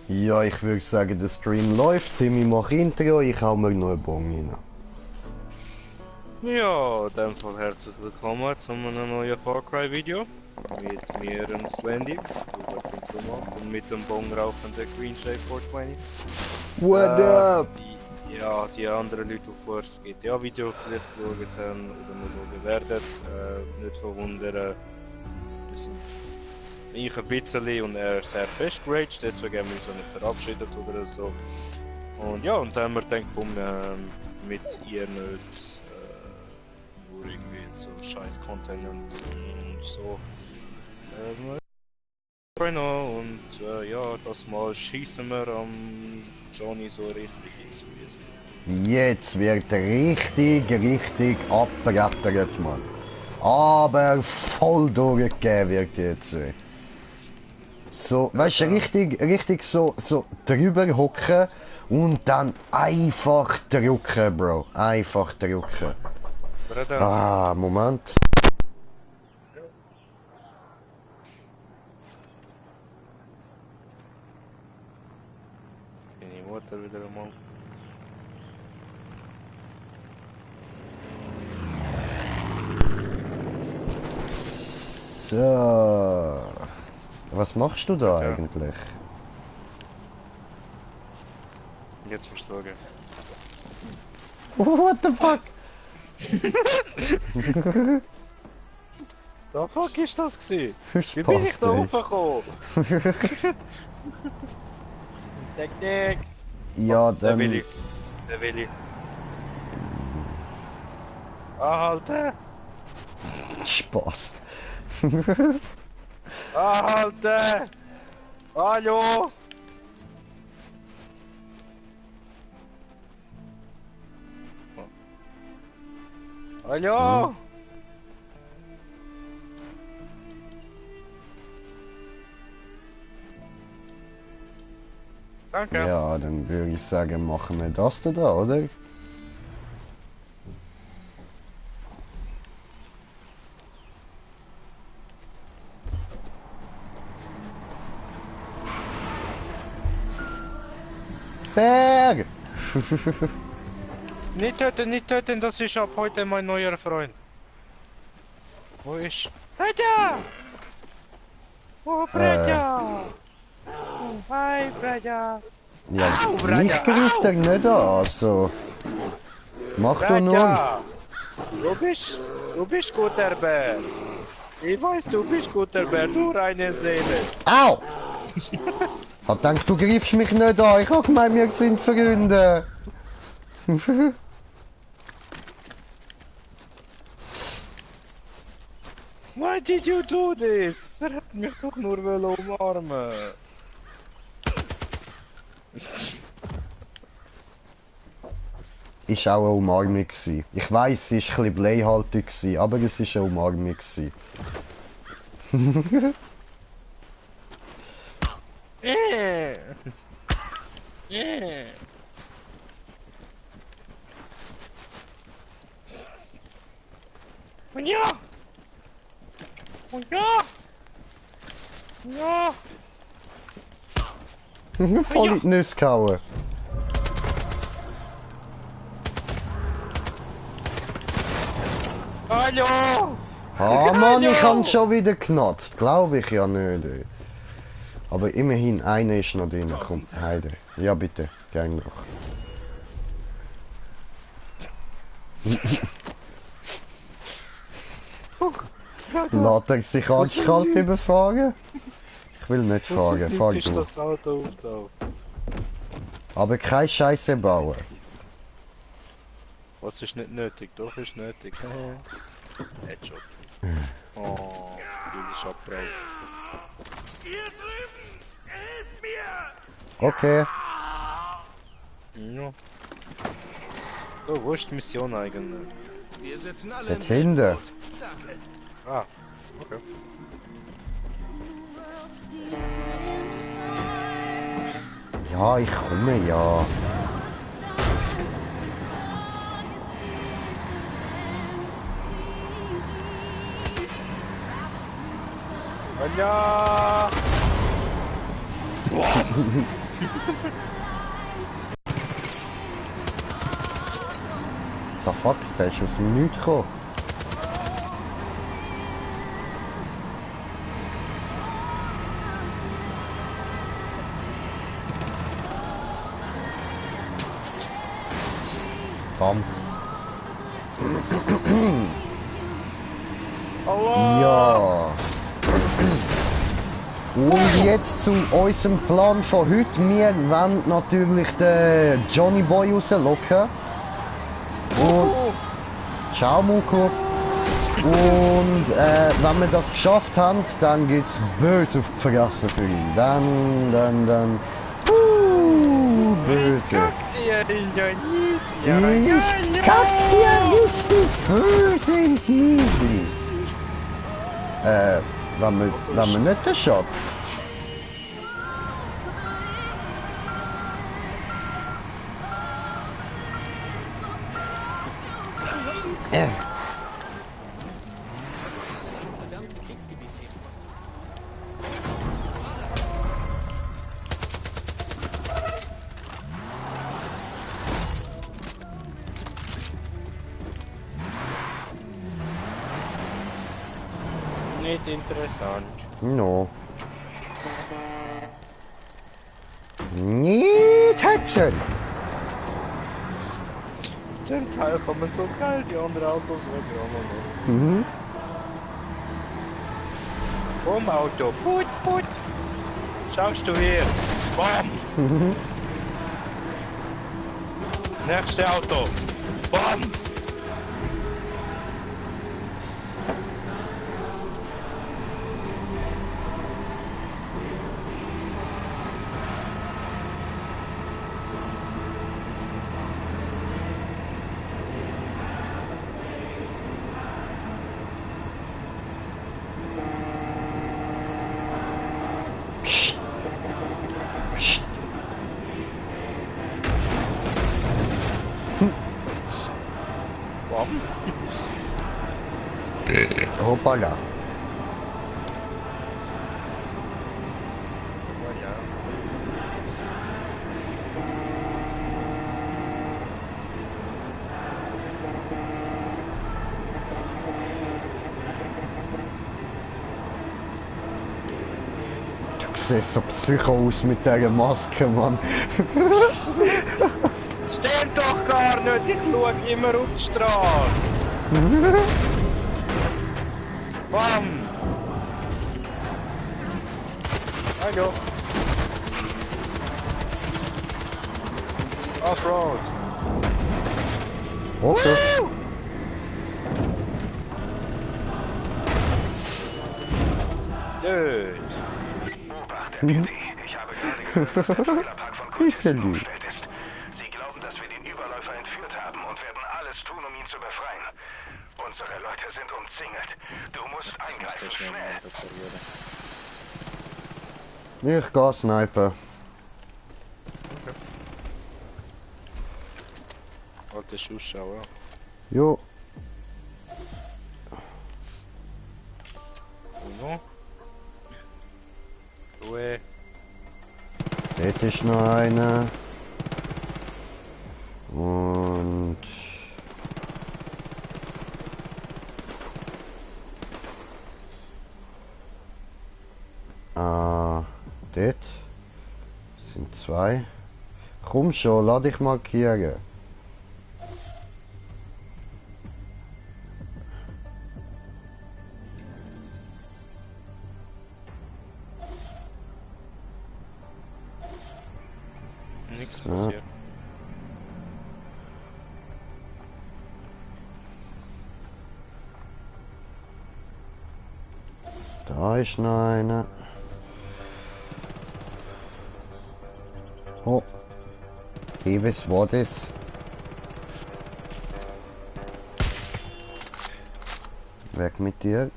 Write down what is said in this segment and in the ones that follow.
Ja, ich würde sagen, der Stream läuft. Timmy macht Intro, ich hau mir noch einen Bon rein. Ja, in dem Fall herzlich willkommen zu einem neuen Far Cry Video. Mit mir, dem Slendy, du das Intro macht, und mit dem bongrauchenden Green Shade 420. What up? Die anderen Leute, die vorher das GTA-Video vielleicht geschaut haben oder noch schauen werden, nicht verwundern. Wir sind ich ein bisschen und er sehr fest geraged, deswegen haben wir uns auch nicht verabschiedet oder so. Und ja, und dann haben wir gedacht, komm, mit ihr nicht nur irgendwie so scheiß Content und so. Und ja, das Mal schießen wir am Johnny so richtig ins Müsli. Jetzt wird richtig abbrettert, Mann. Aber voll durchgegeben wird jetzt. So, weißt du, richtig so drüber hocken und dann einfach drücken, Bro. Einfach drücken. Bruder. Ah, Moment. Deine Mutter wieder einmal. So. Was machst du da Ja. eigentlich? Jetzt verstehe ich. What the fuck? Da fuck ist das gewesen? Wie bin ich Spaß, da ey. hochgekommen? Deck. Ja, Der dann... Willi. Der Willi. Anhalten! Spaß. Anhalten! Hallo! Hallo! Danke. Ja, dann würde ich sagen, machen wir das da, oder? Berg! Nicht töten, das ist ab heute mein neuer Freund. Wo ist... Braja! Oh, Braja! Hi, Braja! Ja, Au, mich Braja, greift er nicht an, also... Mach du nur... Braja! Du bist guter Bär. Ich weiß, du bist guter Bär, du reine Seele. Au! Hab gedacht, du greifst mich nicht an, ich hab gemeint, wir sind Freunde. Why did you do this? Er hat mich doch nur umarmen. Ist auch eine Umarmung gewesen. Ich weiss, es war ein bisschen bleihaltig gewesen, aber es war eine Umarmung gewesen. Und ja! Und ja! Ja! Voll in die Nüsse gehauen. Hallo! Ah Mann, ich han schon wieder genatzt. Glaube ich ja nicht. Ey. Aber immerhin, einer ist noch drin. Komm, heide. Ja bitte, gern noch. Lässt er sich arschkalt überfahren? Ich will nicht fahren, fahr ist du. das Auto auftaucht. Aber keine Scheiße bauen. Was ist nicht nötig? Doch ist nötig. Headshot. Oh, du bist abgebraucht. Okay. Ja. So, wo ist die Mission eigentlich? Wir sitzen alle Dort hinten. Danke. Ah, okay. Ja, ich komme ja. Ja! The fuck, der ist aus dem Nichts gekommen. Bam. Allah! Ja. Und jetzt zu unserem Plan von heute. Wir wollen natürlich den Johnny Boy rauslocken. Und ciao Muko. Und wenn wir das geschafft haben, dann gibt's böse auf die Fresse für ihn. Dann. Böse. Ich kack dir richtig böse ins Müsli. Wenn wir nicht den Schatz. Nicht interessant. No. Nicht hetzen! Den Teil kann man so geil, die anderen Autos wegrammen. Mhm. Komm Auto, put! Schaust du hier? Bam! Nächste Auto! Bam! Bam! Hoppala. Du siehst so Psycho aus mit dieser Maske, Mann. Stimmt doch gar nicht, ich schau immer auf die Straße. Bam! Hallo. Offroad. Okay. Dude. Obacht, Deputy. Ich habe gerade gehört, dass der Trailerpark von Bisschen Kurzschluss lieb. umgestellt ist. Sie glauben, dass wir den Überläufer entführt haben und werden alles tun, um ihn zu befreien. Unsere Leute sind umzingelt. Du musst Ist eingreifen, das schnell schnell. reparieren? Ich gehe snipen. Alte Schussschau, ja. Jo. Uno. Due. Dort ist noch einer. Und... dort sind zwei. Komm schon, lass dich markieren. Nichts Ja. passiert. Da ist noch einer. Oh. Ich weiß, was das. Weg mit dir.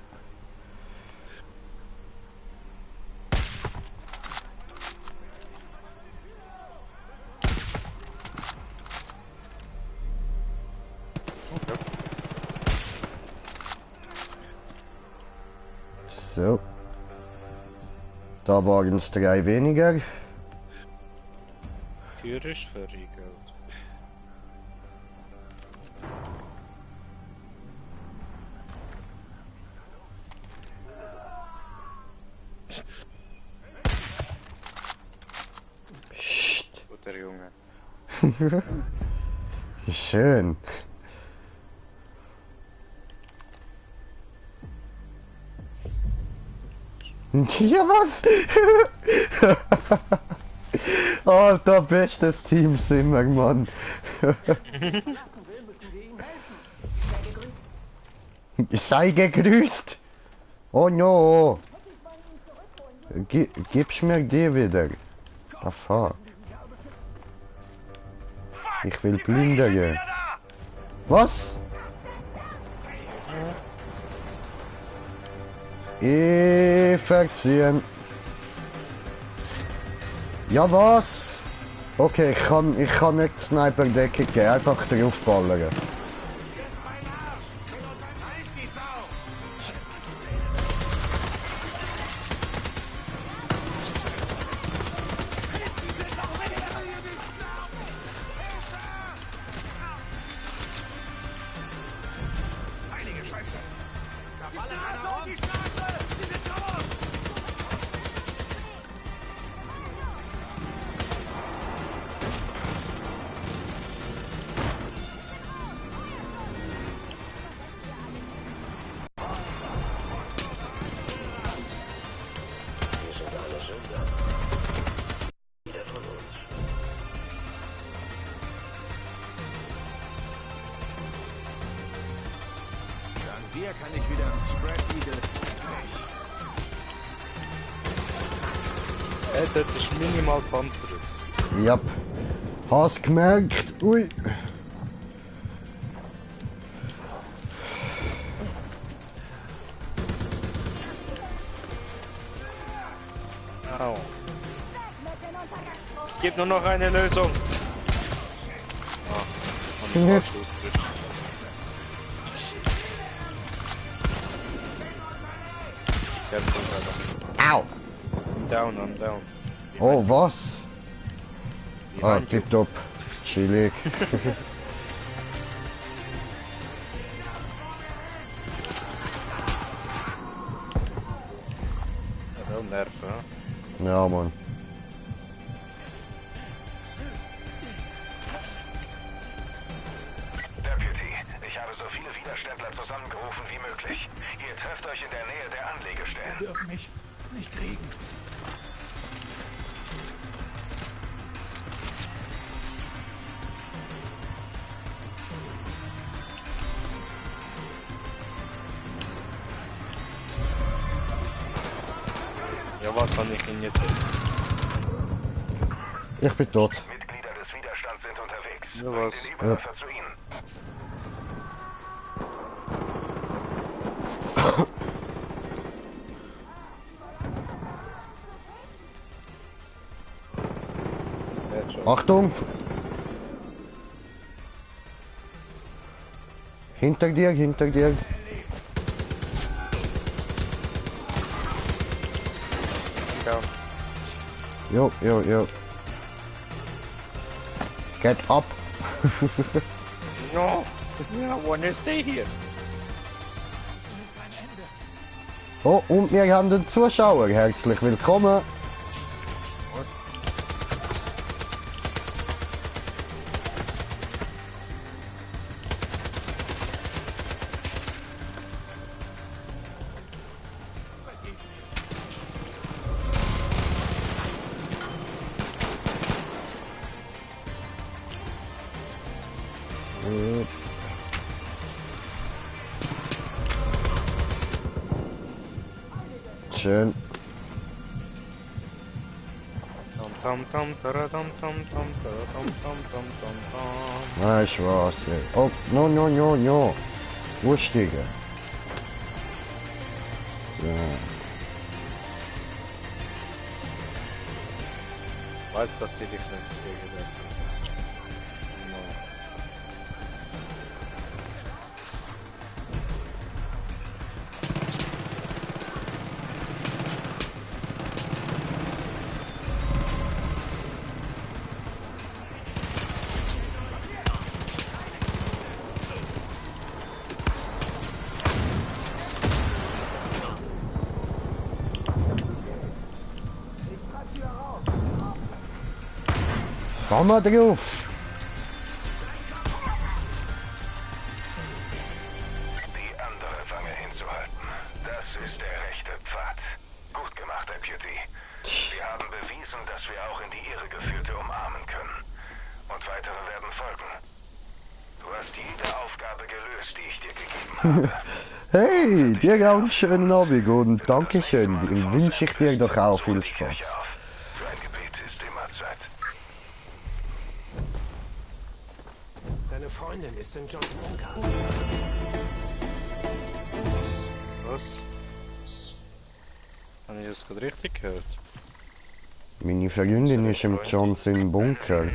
Okay. So. Da waren es 3 weniger. Tür ist verriegelt. Guter Junge. Schön. Ja, was? Alter, bestes Team sind wir, Mann. Sei gegrüßt. Oh no. Gib's mir die wieder. Ah, fuck. Ich will plündern. Was? Verziehen. Ja, was? Okay, ich kann nicht Sniper-Deckung geben, einfach draufballern. Hier kann ich wieder im Spread Eagle. Das ist minimal panzert. Ja. Hast gemerkt? Ui. Au. Es gibt nur noch eine Lösung. Ah, haben wir falsch losgerichtet. Au. I'm down. Oh, was? Ah, tipptopp. Chillig. Wel nerven, hè? Ja, Mann. Deputy, ich habe so viele Widerständler zusammengerufen wie möglich. Ihr trefft euch in der Nähe der Anlegestellen. Dürfen mich nicht kriegen. Ja, was habe ich ihn jetzt? Ich bin tot. Mitglieder des Widerstands sind unterwegs. Ja, Bringt was? den Überläufer zu ihnen. Achtung! Hinter dir, hinter dir. Down. Jo, jo, jo. Get up! No! I wanna stay here. Oh, und wir haben den Zuschauer. Herzlich willkommen. Schön. Tam tam tara tam tam tam tara tam tam tam tam tam. Weißt du was? Oh, no, no, no, no. Aussteigen. So. Weiß, dass sie dich nicht kriegen werden. No. Geh mal drauf! Die andere Wange hinzuhalten. Das ist der rechte Pfad. Gut gemacht, Deputy. Wir haben bewiesen, dass wir auch in die Irregeführte umarmen können. Und weitere werden folgen. Du hast jede Aufgabe gelöst, die ich dir gegeben habe. Hey, dir auch einen schönen Abend und Dankeschön. Den wünsche ich dir doch auch viel Ruhig euch Spaß. auf. Für ein Gebet ist immer Zeit. Deine Freundin ist in Johns Bunker. Was? Habe ich das gerade richtig gehört? Meine Freundin ist im Johnson Bunker.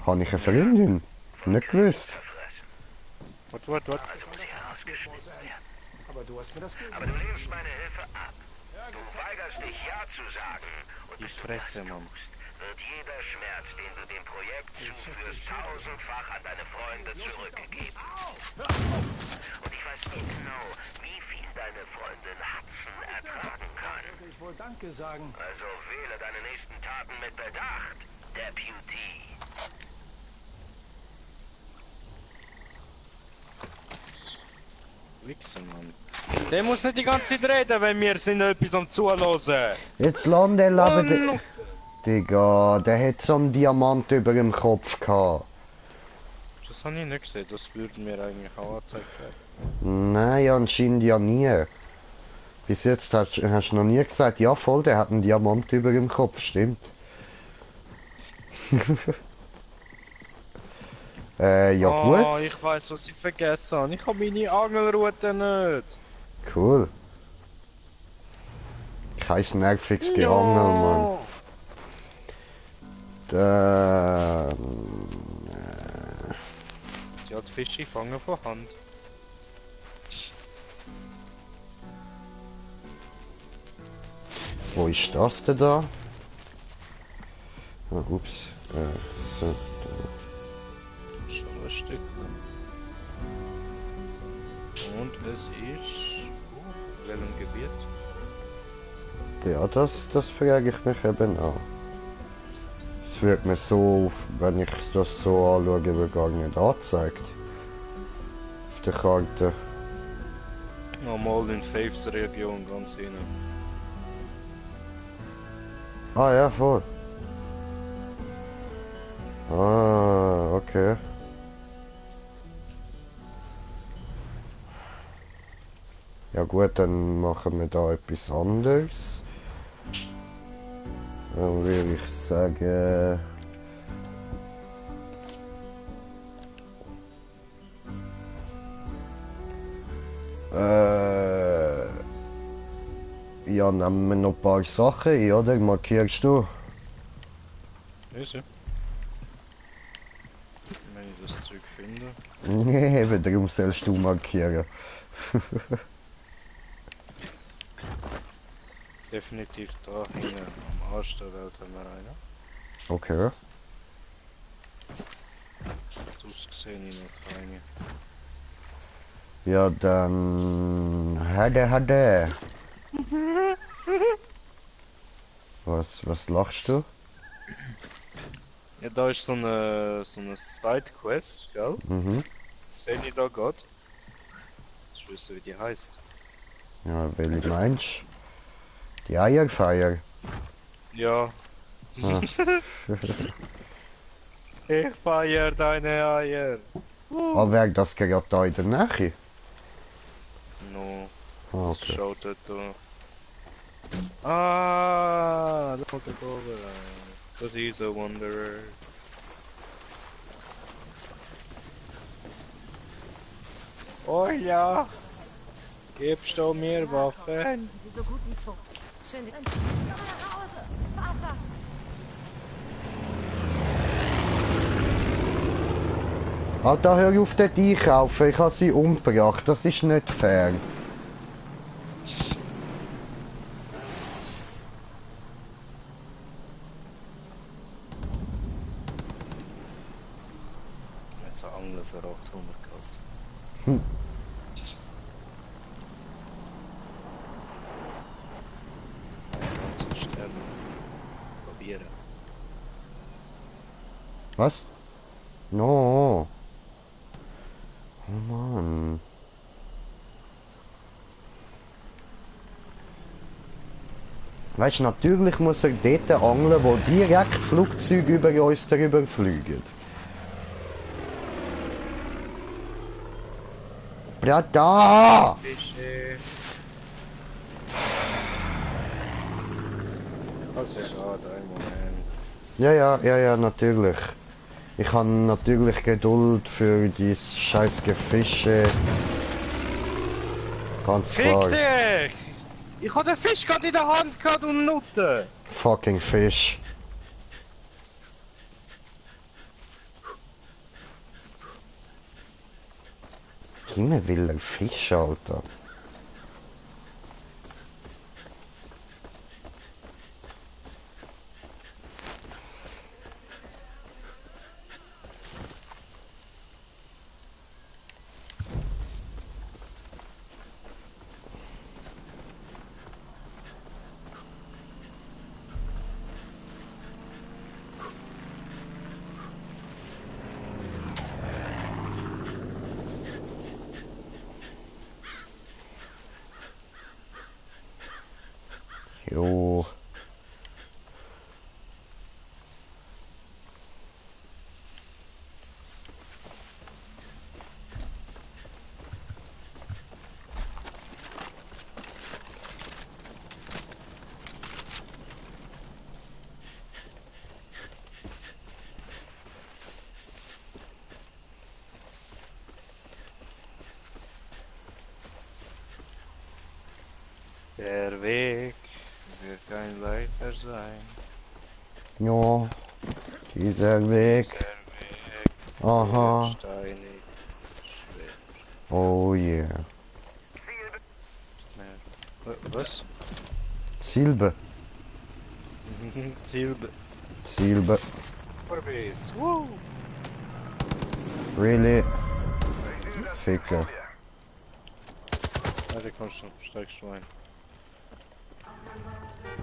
Habe ich eine Freundin? Nicht gewusst. What? Aber du hast mir das Geld. Aber du lehnst meine Hilfe ab. Du weigerst dich, Ja zu sagen. Und Die Fresse, Mann. wird jeder Schmerz, den du dem Projekt zuführst, tausendfach an deine Freunde zurückgegeben. Und ich weiß genau, wie viel deine Freundin Hudson ertragen kann. Würde ich wohl Danke sagen. Also wähle deine nächsten Taten mit Bedacht, Deputy. Wichser, Mann. Der muss nicht die ganze Zeit reden, wenn wir sind etwas am Zuhören. Jetzt Landel aber... Mann. Digga, der hat so einen Diamant über dem Kopf gehabt. Das habe ich nicht gesehen, das würde mir eigentlich auch angezeigt werden. Nein, anscheinend ja nie. Bis jetzt hast du noch nie gesagt, ja voll, der hat einen Diamant über dem Kopf, stimmt. Ja Oh, gut. ich weiß, was ich vergessen habe. Ich habe meine Angelrute nicht. Cool. Kein nerviges Geangel, Mann. Dann... Sie hat Fische fangen von Hand. Wo ist das denn da? Ah, ups. So. Schon ein Stück. Und es ist... in welchem Gebiet? Ja, das frage ich mich eben auch. Es wird mir so, wenn ich das so anschaue, gar nicht angezeigt. Auf der Karte. Normal in Faves Region ganz hinten. Ah ja, voll. Ah, okay. Ja gut, dann machen wir da etwas anderes. Dann würde ich sagen... Ja, nehmen wir noch ein paar Sachen ein, oder? Markierst du? Ist ja. Wenn ich das Zeug finde. Nee, eben darum sollst du markieren. Definitiv da hinten am Arsch der Welt haben wir einen. Okay. Das sehe ich noch keine. Ja, dann... Hade. Was lachst du? Ja, da ist so eine Side-Quest, gell? Mhm. Sehe ich da gerade? Ich weiß nicht, wie die heißt. Ja, welche meinst du? Die Eierfeier. Ja. Ah. Ich feier deine Eier. Ah, wäre das gerade da in der Nähe? No. Ah, Das okay. schaut dort da. Ah, look at over. Cause he's a wanderer. Oh ja. Gibst du mir Waffen? Sind Sie so gut wie tot. Schön, Sie sind. Ich komme nach Hause. Vater. Alter, hör auf dort einkaufen, ich habe sie umgebracht, das ist nicht fair. Jetzt eine Angel für 800 gekauft. Hm. Ganze Sterne. Probieren. Was? No. Oh Mann. Weißt du, natürlich muss er dort angeln, wo direkt Flugzeuge über uns darüber fliegen. Brata! Fische. Das ist schade, ein Moment. Ja, natürlich. Ich habe natürlich Geduld für dieses scheiß Gefische. Ganz klar. Fick dich! Ich hab den Fisch gerade in der Hand gehabt und Nutten! Fucking Fisch. Himmel will ein Fisch, Alter. Jo. Der Weg wird kein leichter sein. Ja. Dieser Weg. Der Weg Aha. wird steinig, schwer. Oh yeah. Was? Silbe. Silbe. Silbe. Vorbis. Woo! Really? Ficker. Warte, kommst du, steigst du ein.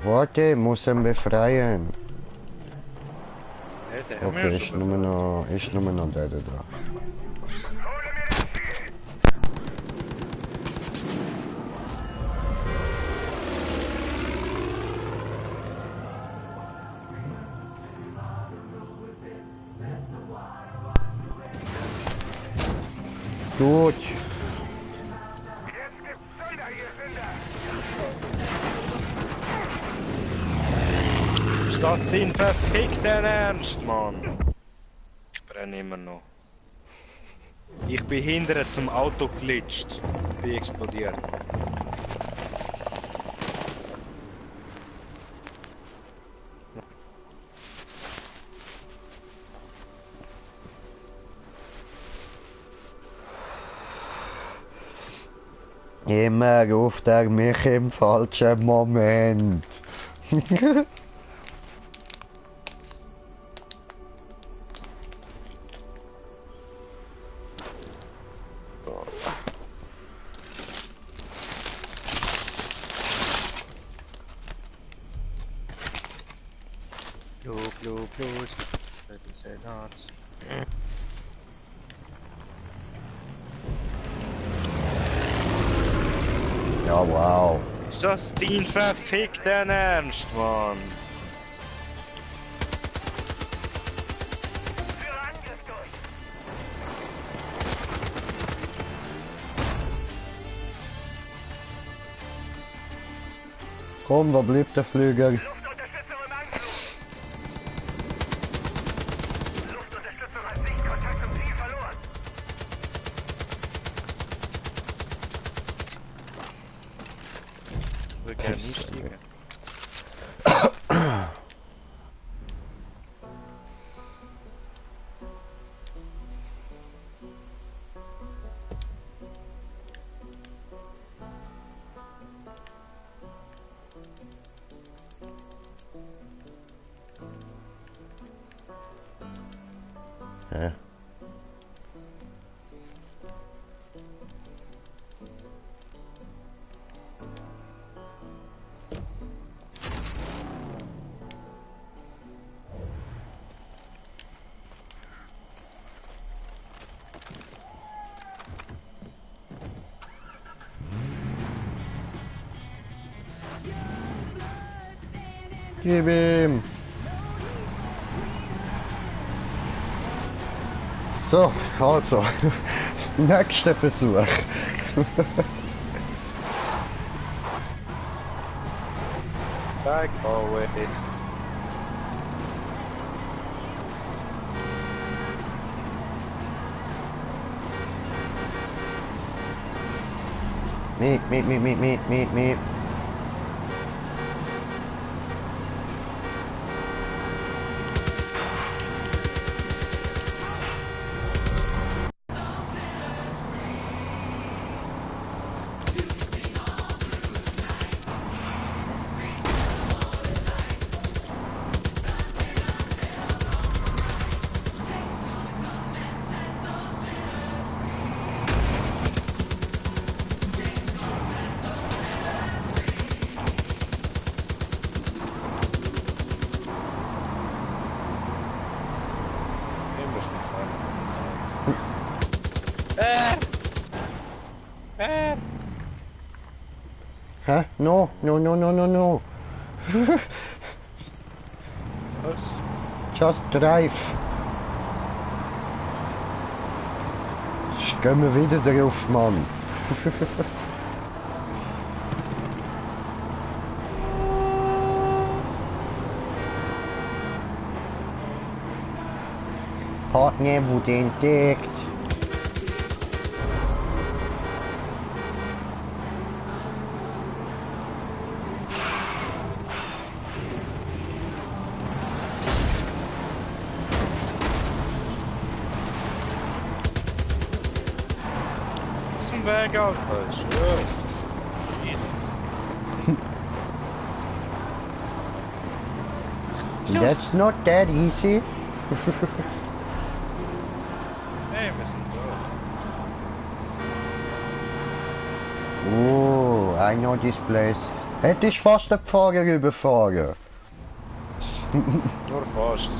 Warte, muss ihn befreien. Hey, der hat mir Okay, schon ist nur noch der da. Gut. Ist das sein verfickten Ernst, Mann? Ich brenne immer noch. Ich bin hinterher zum Auto glitscht. Bin explodiert. Immer ruft er mich im falschen Moment. Blue, that is a lot. Ja, wow. Ist das dein verfickten Ernst, Mann? Komm, wo bleibt der Flügel? Luftunterstützung im Angriff. Luftunterstützung hat Sichtkontakt zum Ziel verloren. Ich will gerne nicht fliegen. Hä? Gib ihm. So, also. Nächster Versuch. Back always. Meep. Immer sind Hä? No. Was? Just drive. Jetzt gehen wir wieder drauf, Mann. Partner wurde entdeckt. Aus dem Weg, Alter. Tschüss. Jesus. That's not that easy. Hey, wir sind da. Oh, I know this place. Hätte ich fast den Pfarrer überfahren. Nur fast.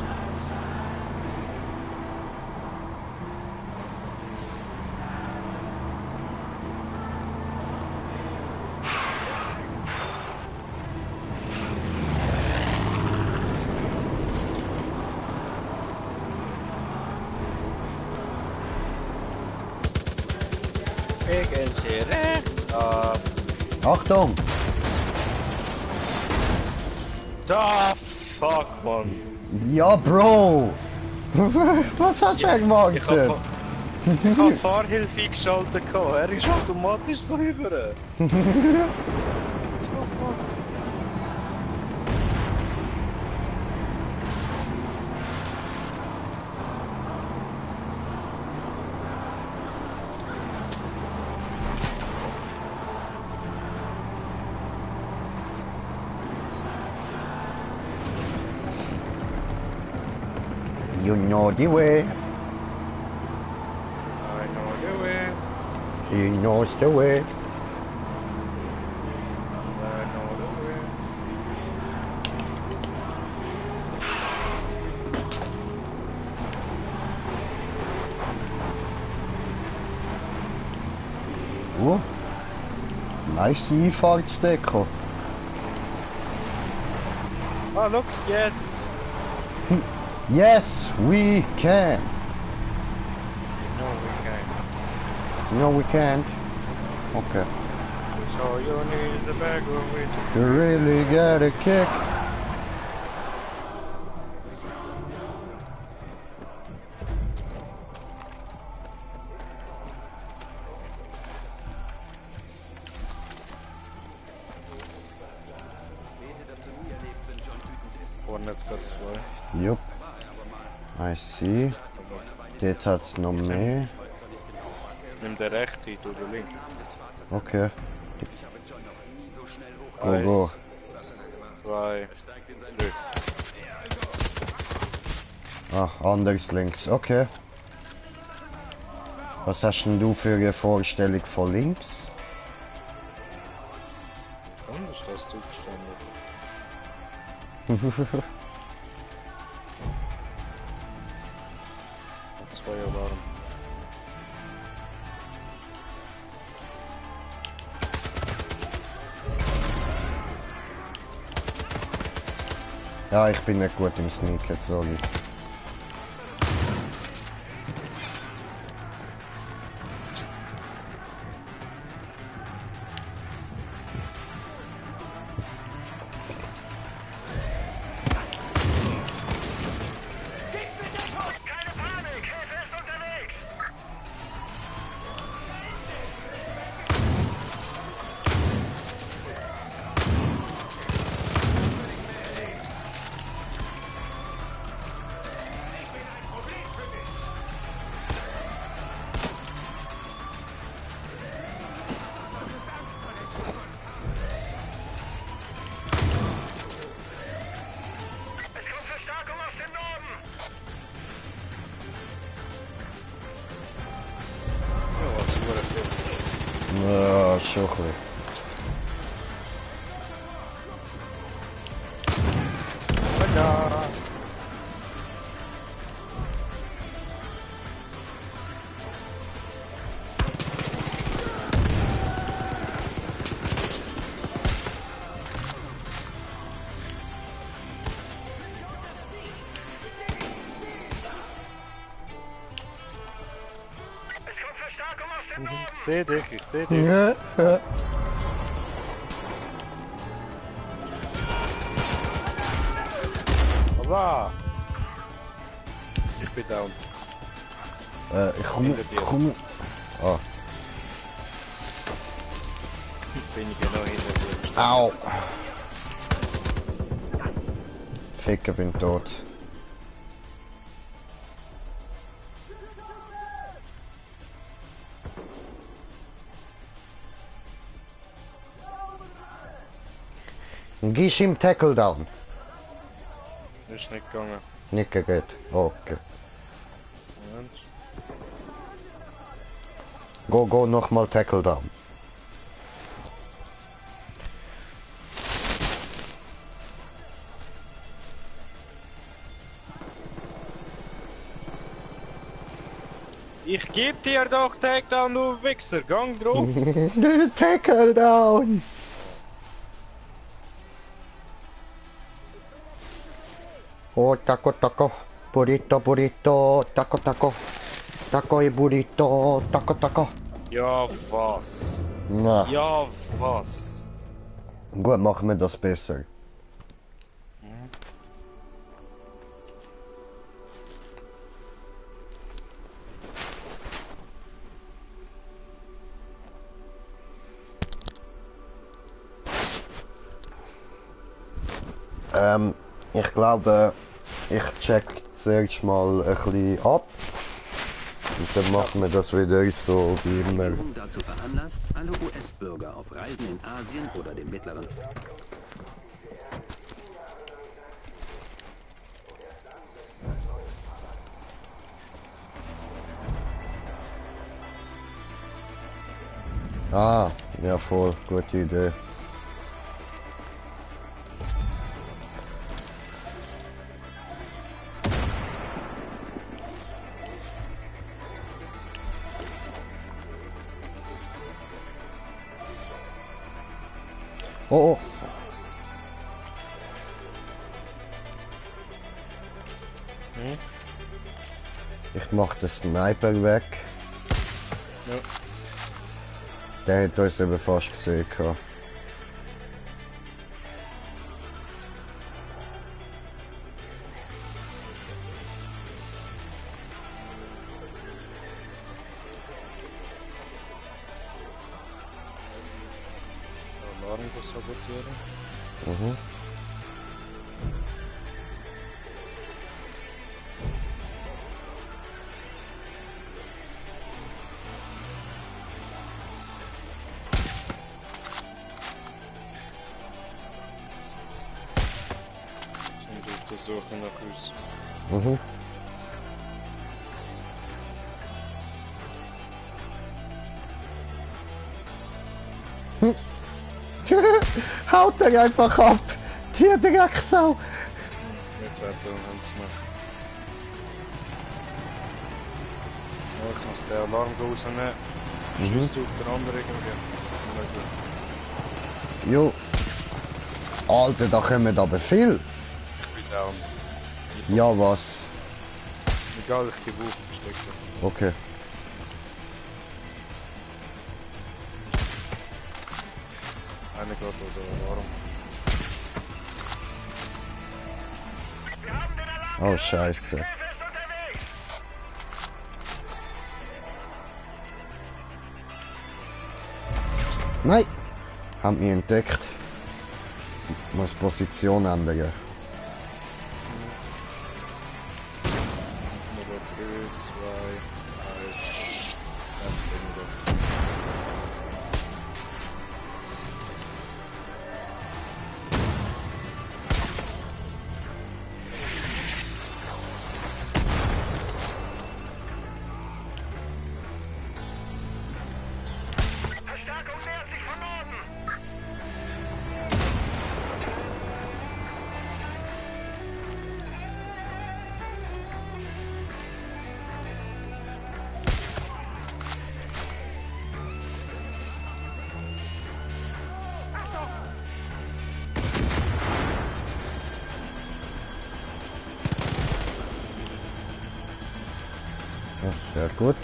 Gehen Sie rechts ab. Achtung! Da, fuck, man. Ja, Bro! Was hast du denn gemacht? Ich hab Fahrhilfe eingeschaltet. Er ist automatisch so rüber. Oh, fuck. You know the way. I know the way. He knows the way. I know the way. Nice Einfahrtsdeko. Oh, look, yes. Yes, we can. No, we can't. No, we can't. Okay. So you need a bag of it. You really got a kick. Vorne hat's gerade zwei. Jupp. I see. Dort hat's noch mehr. Nimm der rechte, du der linke. Okay. Go. Eins, zwei, drei. Ach, anders links. Okay. Was hast denn du für eine Vorstellung von links? Anders hast du gestanden. Zwei Alarm. Ja, ich bin nicht gut im Sneaken, sorry. Keine Panik, Hilfe ist unterwegs! Es kommt Verstärkung aus dem Norden! Ja, was wurde viel. Ja, schon ein bisschen. Tada! Es kommt Verstärkung aus dem Norden! Ich seh dich, ich seh dich. Ja, ja. Aber! Ich bin down. Ich komme. Hinter dir. Ich komme. Ah. Bin ich genau hinter dir. Au! Ficker, bin tot. Gehst im Tackle down. Ist nicht gegangen. Nicht geht. Okay. Moment. Go nochmal Tackle down. Ich geb dir doch Takedown, du Wichser. Gang drauf. Tackle down! Oh, taco, taco. Burrito, burrito. Taco, taco. Taco e burrito. Taco, taco. Ja, was? Na, Ja, was? gut, machen wir das besser. Ich glaube, ich check zuerst mal ein bisschen ab. Und dann machen wir das wieder so wie immer. Regierung dazu veranlasst, alle US-Bürger auf Reisen in Asien oder dem Mittleren Ah, ja voll, gute Idee. Oh, oh. Ich mach den Sniper weg. Ja. Der hat uns eben fast gesehen. Alarm sabotieren. Mhm. Sind auf der Suche nach uns. Mhm. Haut er einfach ab! Die Drecksau! Jetzt hat er einen zu machen. Ja, ich muss den Alarm rausnehmen. Schießt auf den anderen irgendwie. Jo. Alter, da kommen aber viel. Ich bin Down. Ja, was? Egal, ich gebe auf, stecken. Okay. Einer geht oder warum? Oh, scheiße. Nein! Haben mich entdeckt. Ich muss Position ändern. Nummer 3, 2, 1. Ganz weniger. Verstärkung nähert sich von Norden. Ja, sehr gut.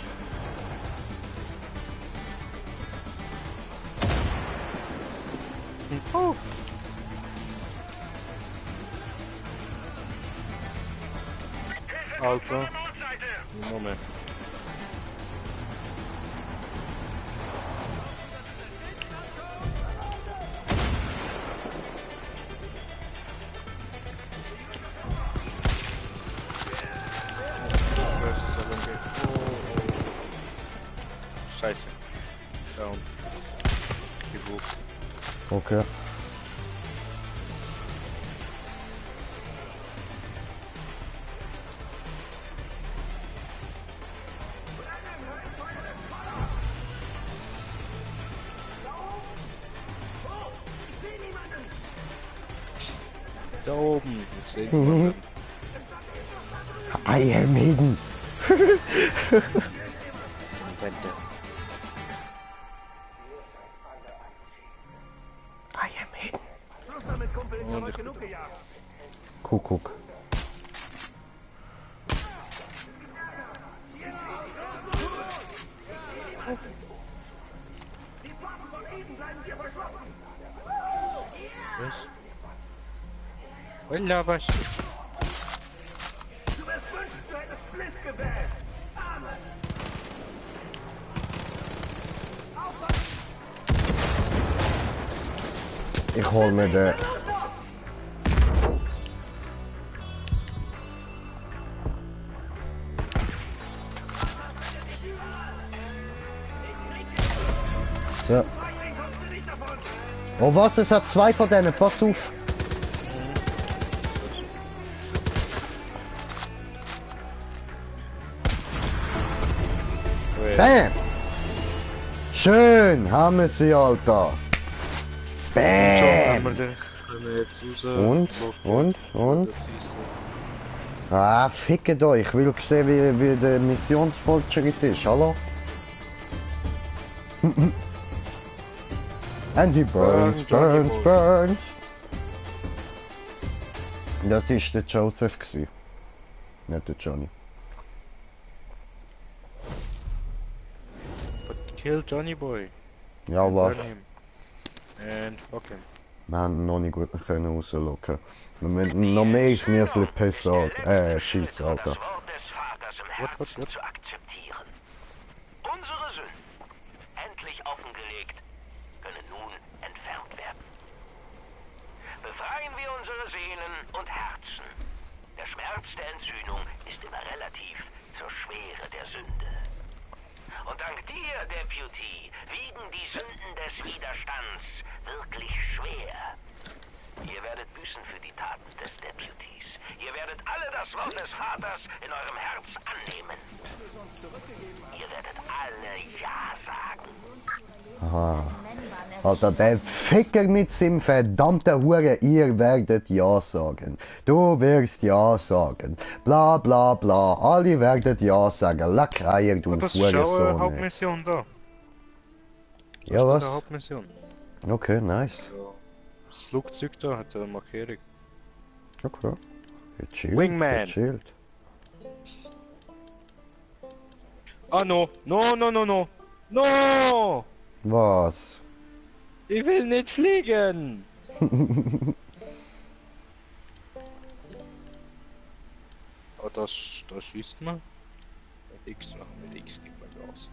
Oh. Alter, Nordseite. Moment. Scheiße. Down. Gebucht. Okay. Da oben. Ich sehe niemanden. I am hidden. Wände. I am hidden. Schluss damit, Kumpel. Ich Und habe ich genug gejagt. Kuckuck. Was? Holla, was? Du wirst wünschen, du hättest Bliss gewählt. Amen. Ich hol mir den. So. Oh was, es hat zwei von denen, pass auf. Bam! Schön, haben wir sie, Alter. Bam! Können wir jetzt raus? Und? Ah, fickt euch, ich will sehen, wie der Missionsfortschritt ist, hallo? And he burns, burns, burns. Das war der Joseph gewesen. Nicht der Johnny. But kill Johnny Boy. Ja, And aber burn him. And fuck him. wir haben noch nicht gut können rauslocken. Wir müssen noch mehr ins Müsli pissen, schiessen, Alter. Das Wort des Vaters im Herzen What? zu akzeptieren. Unsere Sünden, endlich offengelegt, können nun entfernt werden. Befreien wir unsere Seelen und Herzen. Der Schmerz der Entsühnung ist immer relativ zur Schwere der Sünde. Und dank dir, Deputy, wiegen die Sünden des Widerstands wirklich schwer. Ihr werdet büßen für die Taten des Deputies. Ihr werdet alle das Wort des Vaters in eurem Herz annehmen. Ihr werdet alle Ja sagen. Aha. Alter, der Ficker mit seinem verdammten Hure, ihr werdet Ja sagen. Du wirst Ja sagen. Bla bla bla. Alle werden Ja sagen. Lackreier, du Das ist auch eine Hurensohn. Hauptmission da. Das Ja, ist was? eine Hauptmission. Okay, nice. Das Flugzeug da hat eine Markierung. Okay. Gechillt, Wingman. gechillt. Ah, no. No, no, no, no. No! Was? Ich will nicht fliegen! Oh, das schießt man. Mit X machen, mit X gibt man Gas.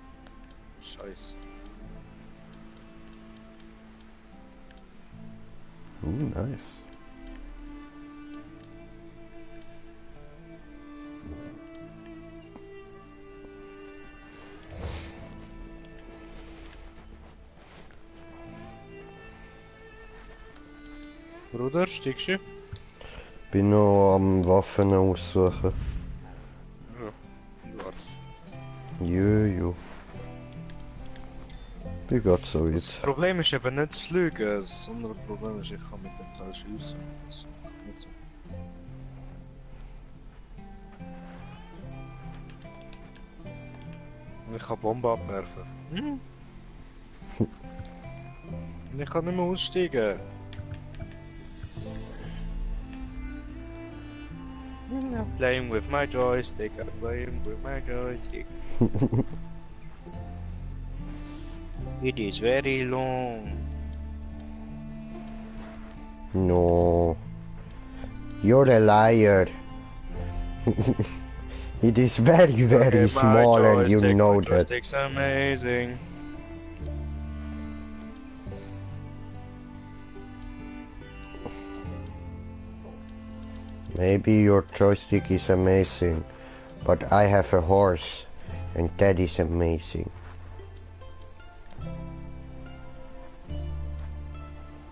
Scheiße. Nice. Bruder, steigst du? Bin noch am Waffen aussuchen. Ja. Warte. Jojo. Wie geht's so Das jetzt? Problem ist eben nicht das Fliegen, das andere Problem ist, ich kann mit dem Teil schiessen. Das kann nicht so. Und ich kann Bomben abwerfen. Hm? Und ich kann nicht mehr aussteigen. I'm playing with my joystick, I'm playing with my joystick. It is very long. No. You're a liar. It is very, very My small and you joystick, know my that. joystick's amazing. Maybe your joystick is amazing, but I have a horse, and that is amazing.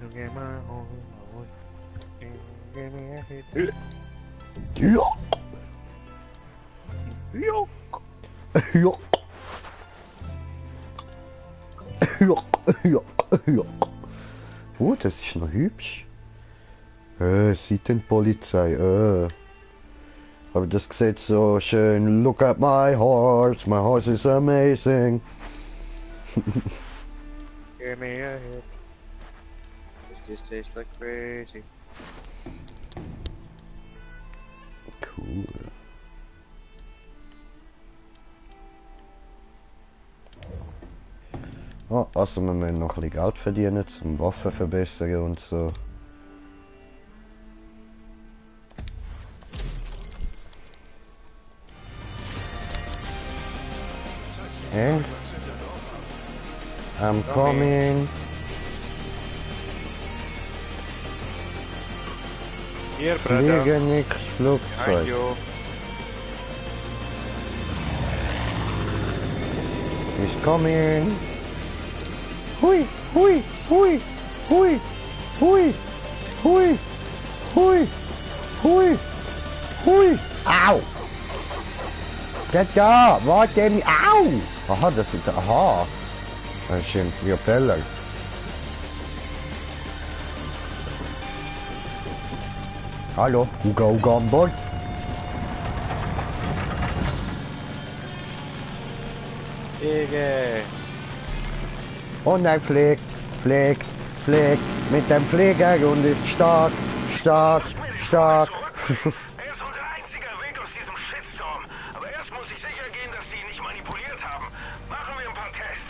You get my home, give me a hit. Ja. Yo. Ja. Ja. Ja. Ja. Oh, das ist noch hübsch. Seitenpolizei, Aber das sieht so schön. Look at my horse is amazing. Give me a hit. This tastes like crazy. Cool. Oh, also wir müssen noch ein bisschen Geld verdienen, um Waffen verbessern und so. And I'm coming. Hier, brother. Fliege nix, Behind Flugzeug. you. He's coming. Hui, hui, hui, hui, hui, hui, hui, hui, hui. Au! Der da, warte mich. Au! Aha, das ist, aha. Das ist ein Propeller. Hallo, Uga Uga an Bord. Digga. Und er fliegt, fliegt, fliegt mit dem Flieger und ist stark, stark, stark. Er ist unser einziger Weg aus diesem Shitstorm. Aber erst muss ich sicher gehen, dass sie ihn nicht manipuliert haben. Machen wir ein paar Tests.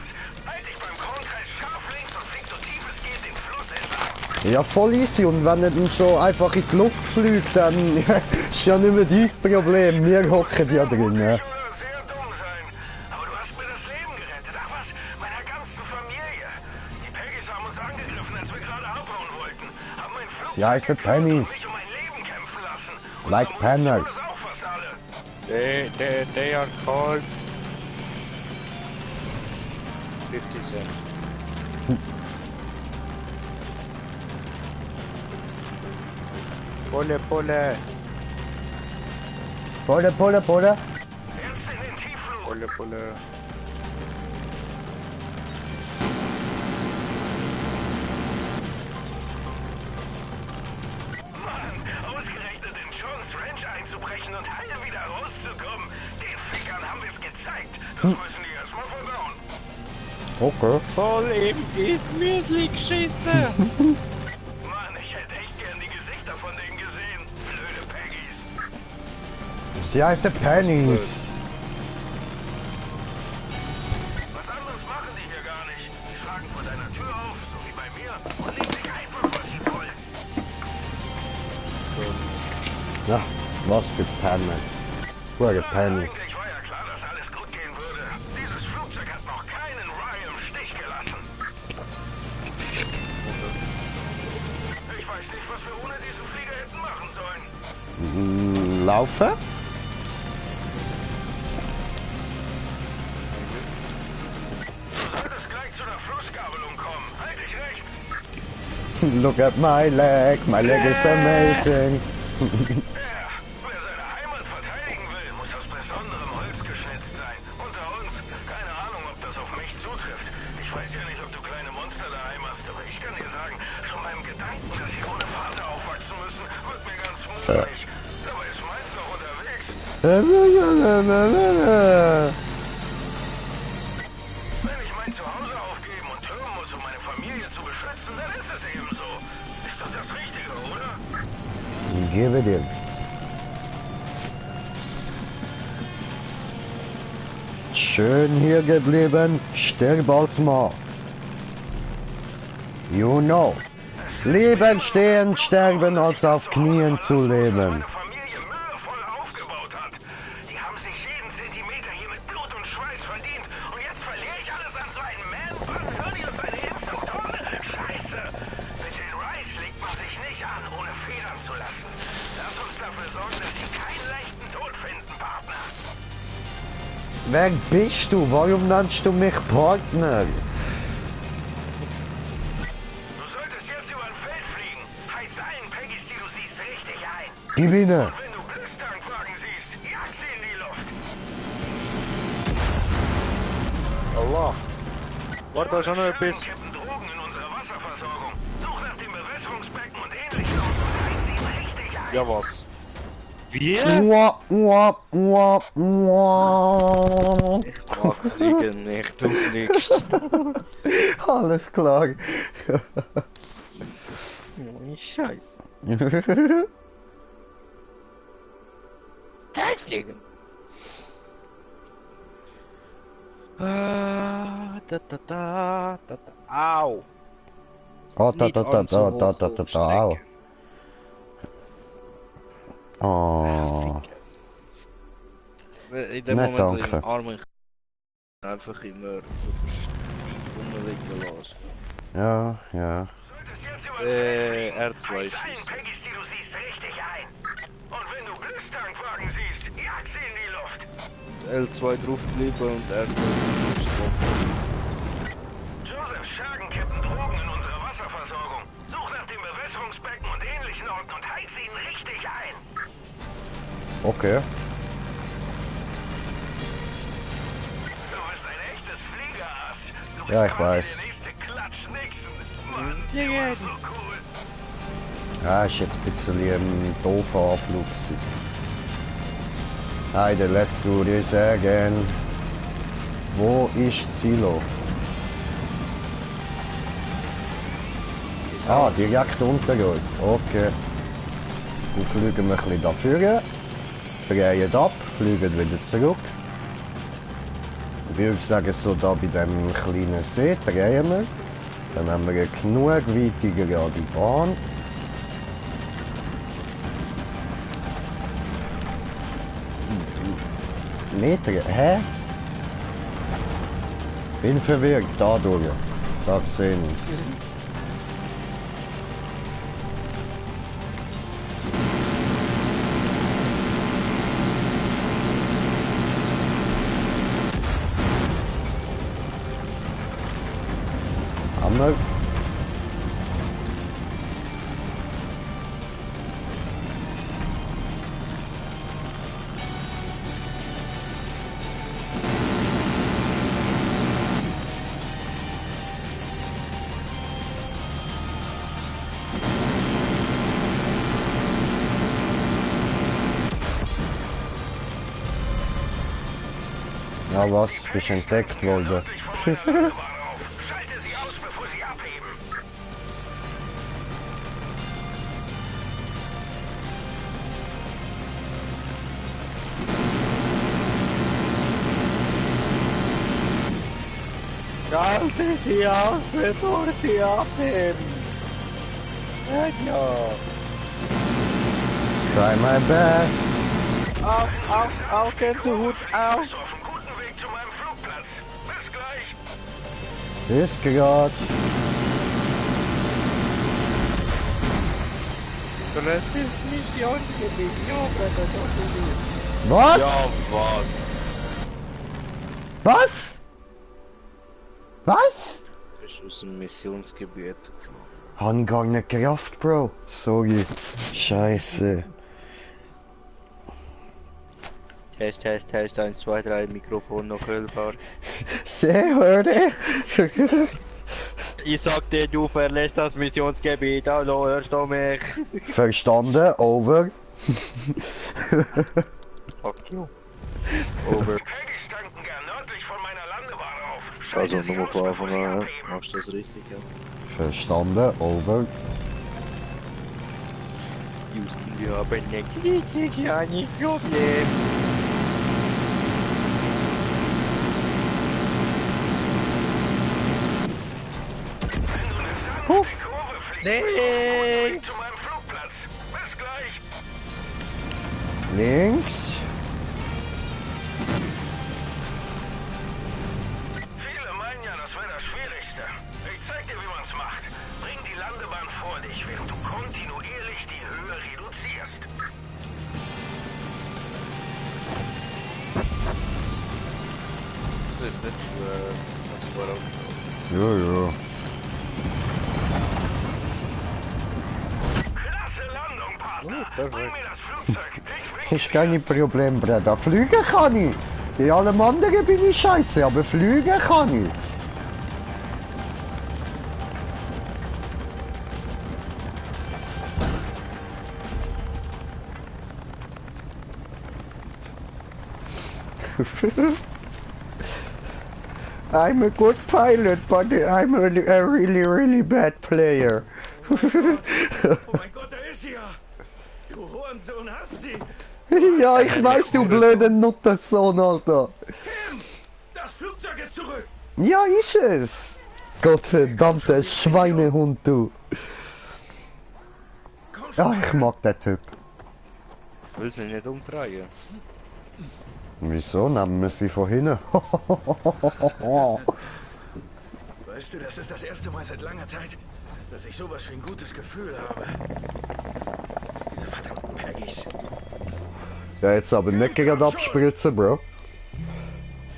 Halt dich beim Kornkreis scharf links und flieg so tief es geht den Fluss entlang. Ja, voll easy. Und wenn er dann so einfach in die Luft fliegt, dann ist ja nicht mehr dein Problem. Wir hocken ja drin. Ja. Sehr dumm sein. Aber du hast mir das Leben gerettet. Ach was, meiner ganzen Familie. Die Peggies haben uns angegriffen, als wir gerade abhauen wollten. Haben mein Flugzeug Sie heißen geklaut und Pennies. mich um mein Leben kämpfen lassen. Und Like vermutlich Penner. war das auch fast alle. They are called 50 Cent. Pulle, Pulle, Pulle, Pulle, Pulle. Jetzt in den Tiefflug. Pulle, Pulle. Mann, ausgerechnet in Johns Ranch einzubrechen und heil wieder rauszukommen. Den Fickern haben wir es gezeigt. Das müssen die erstmal verdauen. Okay. Voll im Müsli geschissen. Mann, ich hätte echt gern die Gesichter von denen gesehen. Blöde Peggies. Sie heißen Pennies. Was anderes machen die hier gar nicht. Die schlagen vor deiner Tür auf, so wie bei mir, und nehmen sich einfach, was sie wollen. Ja, was für Penner. Gute Pennies. Eigentlich war ja klar, dass alles gut gehen würde. Dieses Flugzeug hat noch keinen Rye im Stich gelassen. Ich weiß nicht, was wir ohne diesen Flieger hätten machen sollen. Laufen? Du solltest gleich zu einer Flussgabelung kommen. Halt dich rechts. Look at my leg is amazing. Ja, wer seine Heimat verteidigen will, muss aus besonderem Holz geschnitzt sein. Unter uns, keine Ahnung, ob das auf mich zutrifft. Ich weiß ja nicht, ob du kleine Monster daheim hast, aber ich kann dir sagen, schon beim Gedanken, dass sie ohne Vater aufwachsen müssen, wird mir ganz mutig. Dabei ist meins noch unterwegs. Wenn ich mein Zuhause aufgeben und türmen muss, um meine Familie zu beschützen, dann ist es eben so. Ist doch das Richtige, oder? Gebe dir. Schön hier geblieben, stirb als Mann. You know. Leben stehen, sterben als auf Knien zu leben. Meine Familie mühevoll aufgebaut hat. Die haben sich jeden Zentimeter hier mit Blut und Schweiß verdient. Und jetzt verliere ich alles an so einen Man-Bun. Hör dir seine Instruktoren. Scheiße. Mit den Rice legt man sich nicht an, ohne Federn zu lassen. Lass uns dafür sorgen, dass sie keinen leichten Tod finden, Partner. Wer bist du? Warum nennst du mich Partner? Du solltest jetzt über ein Feld fliegen. Heiz allen Peggys, die du siehst, richtig ein. Gewinne. Und wenn du Blitztankwagen siehst, jag sie in die Luft. Allah. Warte, da ist auch noch etwas. Kippen Drogen in unserer Wasserversorgung. Such nach dem Bewässerungsbecken und ähnlichem und heiz sie richtig ein. Ja, was? Wie? Ua, ua, ua, ua. Ich mag fliegen nicht, du fliegst. Alles klar. Scheiße. Fliegen. Au. Oh, Nicht allzu hoch au. Oh. In dem Nicht Moment, wo ich danke. den Arm einfach immer so rumliegen lassen. Ja, ja. R2 Allen schießen. Peggys, die du siehst, richtig ein. Und wenn du Blitztankwagen siehst, jag sie in die Luft. L2 draufbleiben und R2 draufspringen. Joseph, Schergen kippen Drogen in unserer Wasserversorgung. Such nach dem Bewässerungsbecken und ähnlichen Orten und heiz ihn richtig ein. Okay. Du bist ein echtes Fliegerass. Du Ja, bist ich quasi weiß. der nächste Klatsch-Nixon. Mann, du warst so cool. Ja, ist jetzt ein bisschen ein doofer Anflug gewesen. Heide, let's do this again. Wo ist Silo? Ah, direkt unter uns. Okay. Dann fliegen wir ein bisschen da vorne. Drehen ab, fliegen wieder zurück. Ich würde sagen, so da bei dem kleinen See drehen wir. Dann haben wir eine genug weite gerade Bahn. Meter? Hä? Bin verwirrt, da durch. Da sehen wir's. Haben wir? Ja, was? Bist entdeckt worden. Dich von der Landebahn auf. Schalte sie aus, bevor sie abheben. Schalte sie aus, bevor sie abheben! Ja! Try my best. Auf, Gänsehut, auf! Bist auf einem guten Weg zu meinem Flugplatz. Bis gleich. Ist grad. Das ist Missionsgebiet, ja, das ist. Was? Ja, was? Was? Was? Du bist aus dem Missionsgebiet geflogen. Hab ich gar nicht gerafft, Bro. Sorry. Scheiße. Test, 1, 2, 3, Mikrofon noch hörbar. Sehr hörde. Ich sag dir, du verlässt das Missionsgebiet. Hallo, hörst du mich? Verstanden, over. Fuck you. Over. Peggy's tanken gern nördlich von meiner Landebahn auf. Also, Schalte sie nur aus, von bevor Anfang sie an, abheben. machst du das richtig, ja? Verstanden, over. Houston, wir haben ein klitzekleines Problem. Puff. Kurve fliegen. Links! Zu meinem Flugplatz. Bis gleich. Links. Viele meinen ja, das wäre das Schwierigste. Ich zeig dir, wie man's macht. Bring die Landebahn vor dich, während du kontinuierlich die Höhe reduzierst. Das ist nicht schwer. Das war auch schon. Ja. Klasse Landung, Partner. perfekt. Bring mir das Flugzeug. Ich winke Ist kein Problem, Bruder. Fliegen kann ich. Bei allem anderen bin ich scheiße, aber fliegen kann ich. I'm a good pilot, but I'm a really bad player. Oh mein Gott, da ist sie ja! Du Hurensohn, hast sie! Ja, ich weiß, du blöder Nuttersohn, Alter. Kim! Das Flugzeug ist zurück! Ja, ist es. Gottverdammter Schweinehund, du. Komm schon! Ja, ich mag den Typ. Ich will sie nicht umdrehen. Wieso nehmen wir sie von hinten? Weißt du, das ist das erste Mal seit langer Zeit, dass ich sowas wie ein gutes Gefühl habe. Diese verdammten Peggys. Ja, jetzt aber nicht gerade abspritzen, Bro.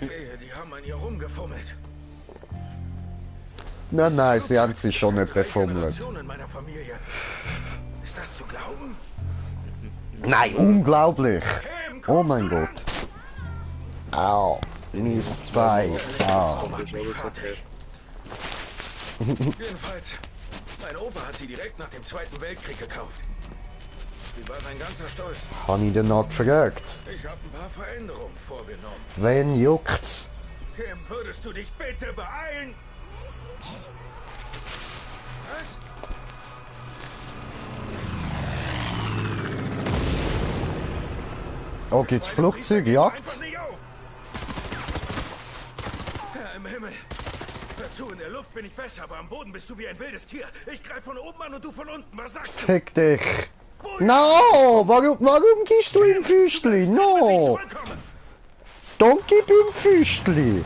Wehe, die haben an ihr rumgefummelt. Nein, sie haben sich schon nicht Drei befummelt. Generationen meiner Familie. Ist das zu glauben? Nein, unglaublich. Kim, Oh kommst mein du Gott. Au, mein Bein. Au. Macht mich fertig. Jedenfalls, mein Opa hat sie direkt nach dem Zweiten Weltkrieg gekauft. Sie war sein ganzer Stolz. Hab ich den nicht gefragt? Ich habe ein paar Veränderungen vorgenommen. Wen juckt's? Kim, würdest du dich bitte beeilen? Was? Oh, gibt's Flugzeugjagd? Einfach nicht auf! Herr im Himmel! Hör zu, in der Luft bin ich besser, aber am Boden bist du wie ein wildes Tier. Ich greife von oben an und du von unten. Was sagst du? Fick dich. No, warum gehst du im Füßli? No, don't gib im Füßli.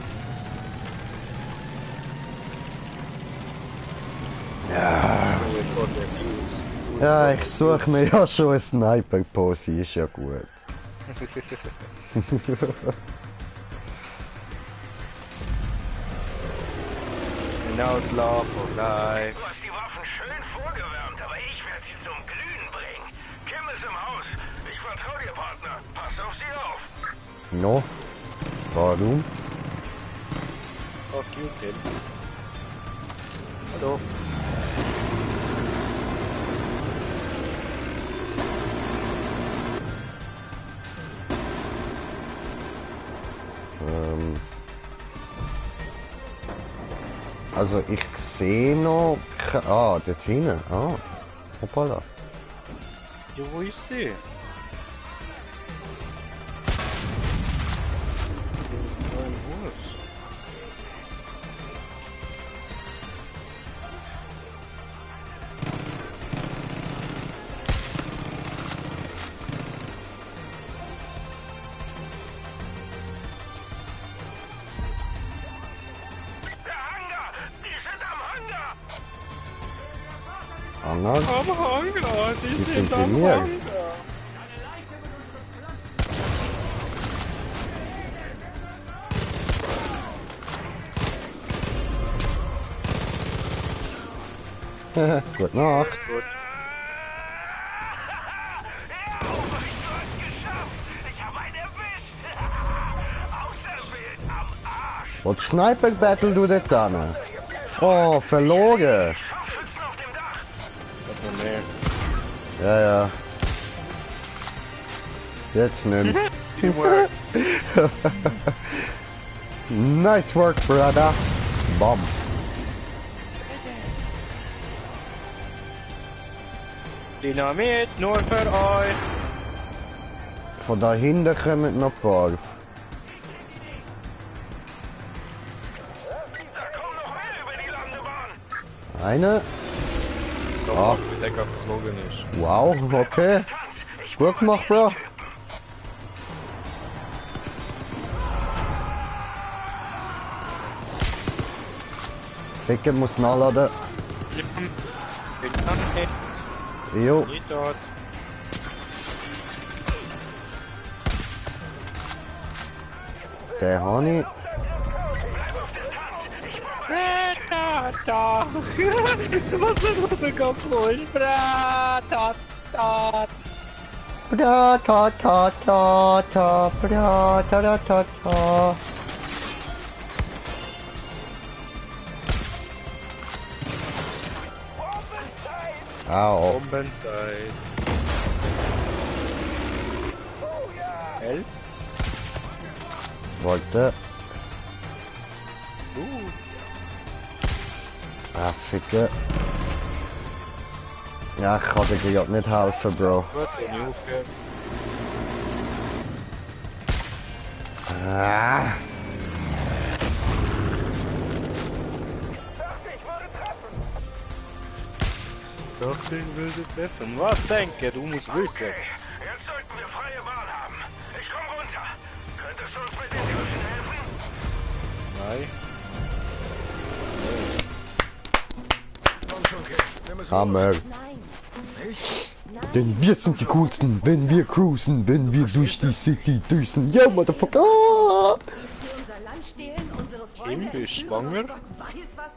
Ja, ich suche mir ja schon eine Sniper-Pose, ist ja gut. Genau, klar, for life. Du hast die Waffen schön vorgewärmt, aber ich werde sie zum Glühen bringen. Kim ist im Haus. Ich vertraue dir, Partner. Pass auf sie auf. No, warum? Fuck you, Tim. Hallo. Also ich sehe noch... Ah, dort hinten. Ah, hoppala. Ja, wo ist sie? Hangar? Am Hangar, die sind sind bei am mir. Hangar. Gute Nacht. Gut. Und Sniper Battle du dort dann? Oh, verloren. Hat noch mehr. Ja, ja. Jetzt nimm. Teamwork. Nice work, brother. Bam. Dynamit, nur für euch. Von da hinten kommen noch ein paar. Da kommen noch mehr über die Landebahn. Eine. Da Ah. wie der gerade geflogen ist. Wow, okay. Gut gemacht, Bro. Ficken muss nachladen. Dynamit, Jo, nicht dort. der habe ich. Da. Was ist das runtergeflogen? Da. Bra, ta, ta, ta, ta, bra, ta, ta, ta, ta. Au. Bombenzeit. L? Wollte. Ah, ficke. Ja, ich kann dir gerade nicht helfen, Bro. Gut, den ich aufgehört. Ah. Dachte, ich würde treffen. Was denke, du musst wissen. Jetzt sollten wir freie Bahn haben. Ich komm runter. Könntest du uns mit den Türchen helfen? Nein. Komm schon, Kid. Nimm es Hammer. los. Nein. Nicht? Nein. Denn wir sind die coolsten, wenn wir cruisen, wenn wir durch die City düsen. Yo, Motherfucker! Ah. Willst du unser Land stehlen, unsere Freunde Kim, bist entführen schwanger? und Gott weiß was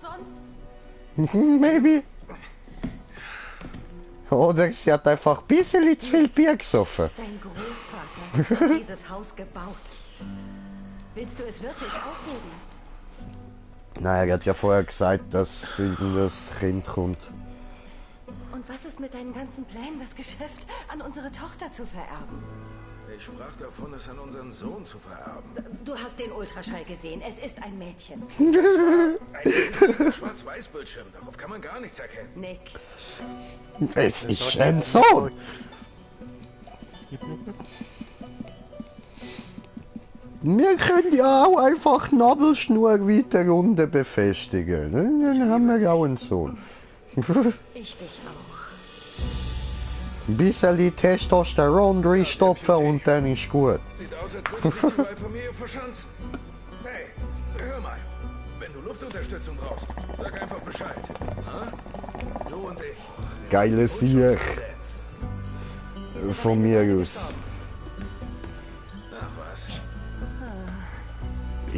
sonst? Maybe. Oder sie hat einfach ein bisschen zu viel Bier gesoffen. Dein Großvater hat dieses Haus gebaut. Willst du es wirklich aufgeben? Nein, er hat ja vorher gesagt, dass das Kind kommt. Und was ist mit deinen ganzen Plänen, das Geschäft an unsere Tochter zu vererben? Ich sprach davon, es an unseren Sohn zu vererben. Du hast den Ultraschall gesehen. Es ist ein Mädchen. Ein Schwarz-Weiß-Bildschirm, darauf kann man gar nichts erkennen. Nick, Es ist ein Sohn! Wir können ja auch einfach Nabelschnur weiter unten befestigen. Dann haben wir ja auch einen Sohn. ich dich auch. Ein bisschen Testosteron reinstopfen und dann ist gut. Sieht aus, als würde sich die neue Familie verschanzen. Hey, hör mal. Wenn du Luftunterstützung brauchst, sag einfach Bescheid. Ha? Du und ich. Geile Sieg von mir aus. Ach was.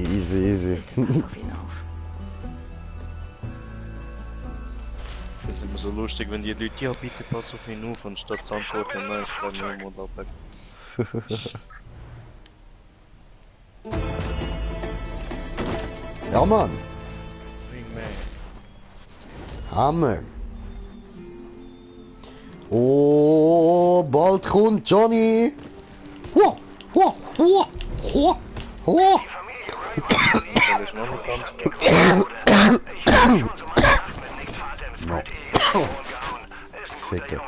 Easy, easy. Pass auf ihn auf. Das ist immer so lustig, wenn die Leute, ja bitte pass auf ihn auf, und statt zu antworten, nein, ich kann nur mal ab. Ja, Mann. Wingman. Hammer. Oh, bald kommt Johnny. Ho, ho, ho, ho, ho. Das ist noch nicht ganz No. Ficke.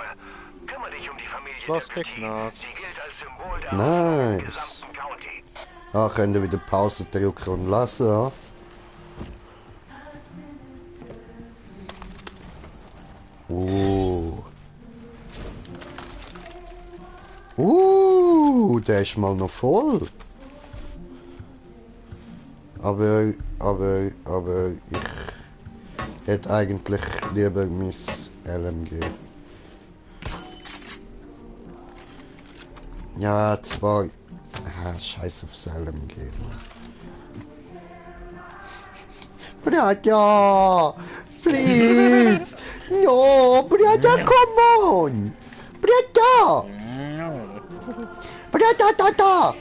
Kümmere dich um die Familie. Schloss geknackt. Sie gilt als Symbol der Nice. gesamten County. Ah, könnt ihr wieder Pause drücken und lassen, ja? Der ist mal noch voll. Aber ich hätte eigentlich lieber mein LMG. Ja, zwar... Ah, scheiß aufs LMG. Brother! Please! No, brother, come on! Brother! Brother, da!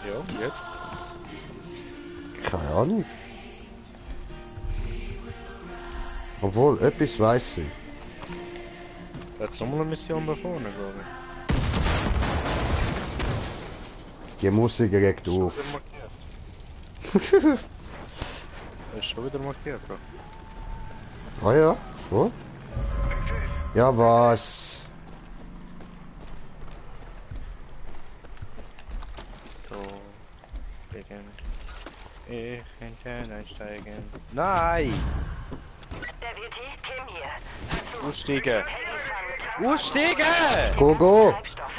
Ja, jetzt. Keine Ahnung. Obwohl, etwas weiss ich. Jetzt nochmal eine Mission da vorne, glaube ich. Die Musik regt Schon auf. wieder markiert. Ist schon wieder markiert, bro. Ah ja, voll. Ja, was? So, steigen. Ich könnte einsteigen. Nein! Deputy, Kim hier. Aussteigen! Aussteigen! Go, go! Treibstoff.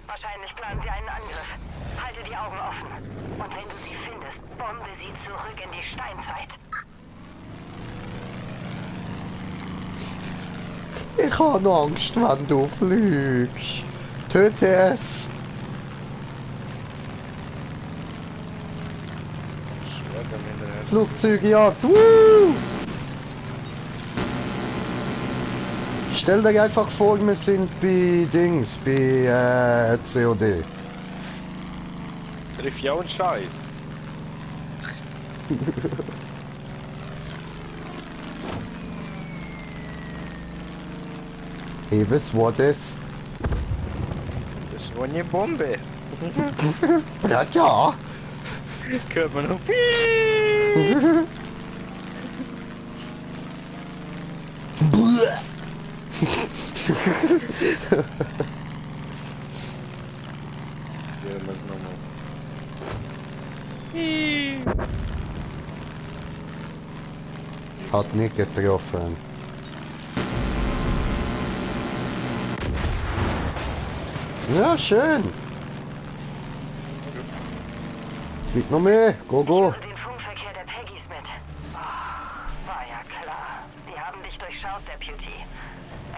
Wahrscheinlich planen sie einen Angriff. Halte die Augen offen. Und wenn du sie findest, bombe sie zurück in die Steinzeit. Ich habe Angst, wenn du fliegst. Töte es! Flugzeugjagd! Woo! Stell dir einfach vor, wir sind bei Dings, bei COD. Triff ja einen Scheiß. Hey, was war das? Das war eine Bombe. Ja, ja! Hört man noch. Piep. Ja, wir es nochmal. Hat nicht getroffen. Ja, schön! Gibt noch mehr? Go, go! Den Funkverkehr der Peggys mit. Oh, war ja klar. Die haben dich durchschaut, Deputy.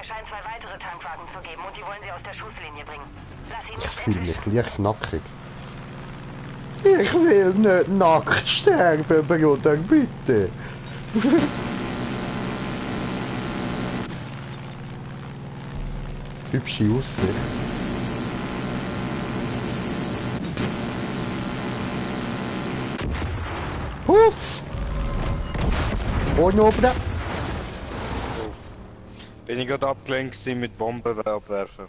Es scheint 2 weitere Tankwagen zu geben und die wollen sie aus der Schusslinie bringen. Lass sie Ich nicht fühle entwischen. mich leicht nackig. Ich will nicht nackt sterben, Bruder, bitte! Hübsche Aussicht. Puff! Und oben. Bin ich gerade abgelenkt gewesen mit Bomben abwerfen.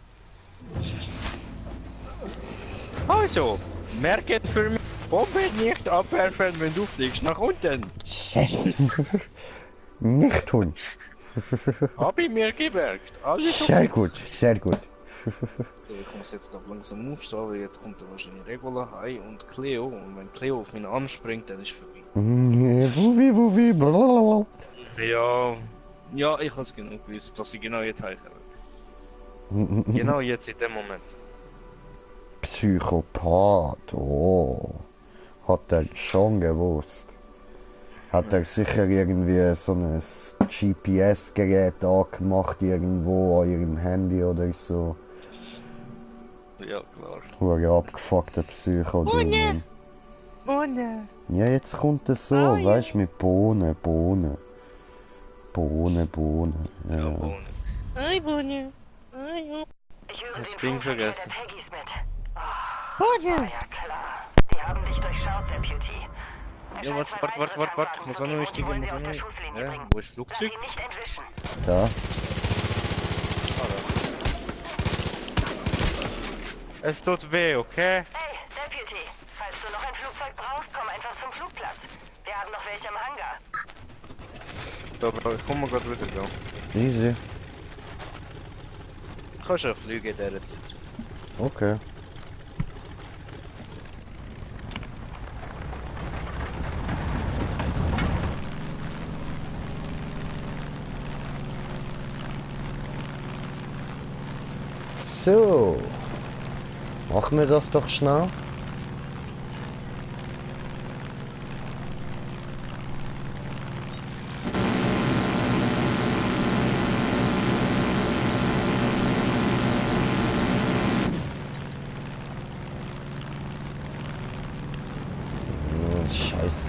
Also, merket für mich, Bombe nicht abwerfen, wenn du fliegst nach unten. Nicht tun. Hab ich mir gemerkt. Alles Sehr okay. gut, sehr gut. Ich muss jetzt glaub langsam aufstehen, weil jetzt kommt da wahrscheinlich Regula, Hai und Cleo. Und wenn Cleo auf meinen Arm springt, dann ist es vorbei. Wuwi, blablabla. Ja, ja, ich hab's genug gewusst, dass ich genau jetzt heiche. Genau jetzt in dem Moment. Psychopath, oh. Hat er schon gewusst. Hat er sicher irgendwie so ein GPS-Gerät angemacht, irgendwo an ihrem Handy oder so. Ja, klar. Hure abgefuckter Psycho. Oh ne! Oh ne! Ja, jetzt kommt es so, weißt du, mit Bohnen. Ja. Ja, Bohnen. Ich höre Das den Ding Funkverkehr der vergessen. Peggys mit. Oh, war ja klar. Die haben dich durchschaut, Deputy. Es Ja, scheint warte, 2 warte, weitere warte, ich Tankwagen muss zu auch noch geben und die einsteigen, wollen muss sie auch aus noch der nicht. Schusslinie Ja, bringen. wo ist das Lass Flugzeug? ihn nicht entwischen. Da. Es tut weh, okay? Hey, Deputy, falls du noch ein Flugzeug brauchst, komm einfach zum Flugplatz. Wir haben noch welche im Hangar. Da, ich komme gerade wieder da. Easy. Kannst du fliegen in dieser Zeit. Okay. So. Machen wir das doch schnell.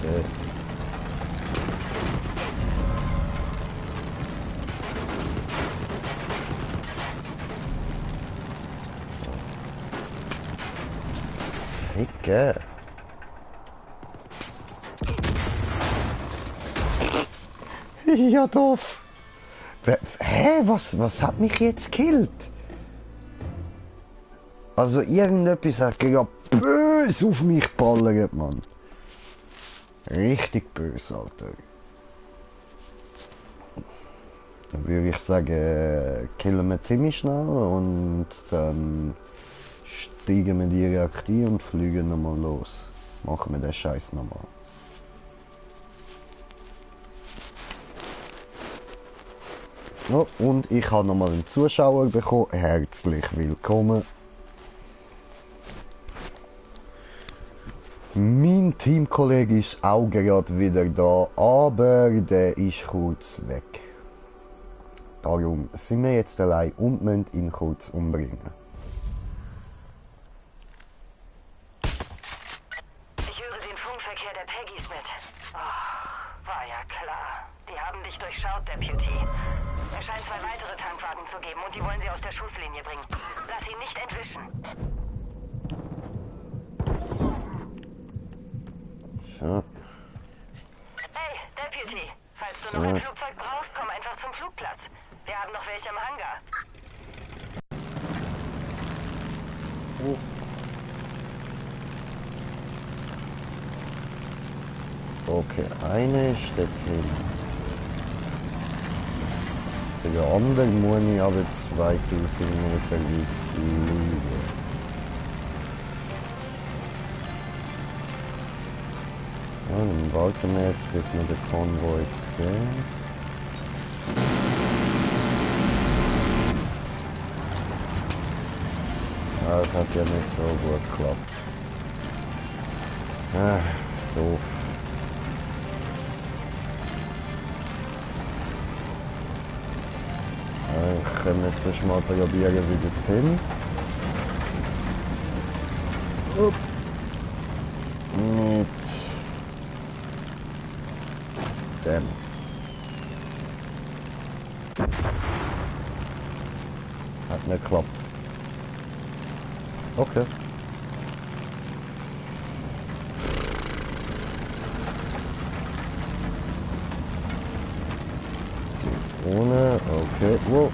gesehen. Ficke. Ja, doof. Hä, was hat mich jetzt gekillt? Also irgendetwas hat ja böse auf mich geballert, Mann. Richtig böse, Alter. Dann würde ich sagen, killen wir Timmy schnell und dann steigen wir direkt ein und fliegen nochmal los. Machen wir den Scheiß nochmal. Oh, und ich habe nochmal einen Zuschauer bekommen. Herzlich willkommen. Mein Teamkollege ist auch gerade wieder da, aber der ist kurz weg. Darum sind wir jetzt allein und müssen ihn kurz umbringen. Ich höre den Funkverkehr der Peggys mit. Oh, war ja klar. Die haben dich durchschaut, Deputy. Es scheint 2 weitere Tankwagen zu geben und die wollen sie aus der Schusslinie bringen. Lass ihn nicht entwischen. So. Hey, Deputy. Falls du noch ein Flugzeug brauchst, komm einfach zum Flugplatz. Wir haben noch welche im Hangar. Okay, eine steht hin. Für die andere muss ich aber 2000 Meter weit fliegen. Ja, dann warten wir jetzt, bis wir den Konvoi sehen. Ja, das hat ja nicht so gut geklappt. Doof. Ich kann es sonst mal probieren wieder hin. Mit dem. Hat nicht geklappt. Okay. Ohne, okay, wow.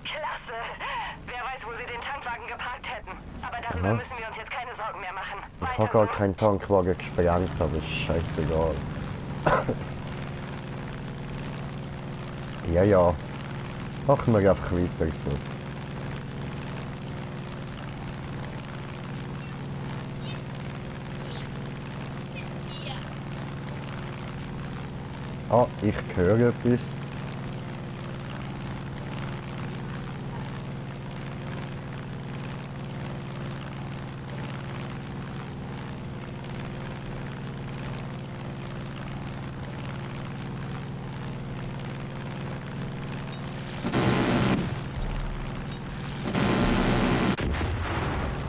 Klasse. Wer weiß, wo sie den Tankwagen geparkt hätten. Aber darüber müssen wir uns jetzt keine Sorgen mehr machen. Ich habe gar keinen Tankwagen gesprengt, aber ist scheißegal. Ja. Machen wir einfach weiter so. Ah, ich höre etwas.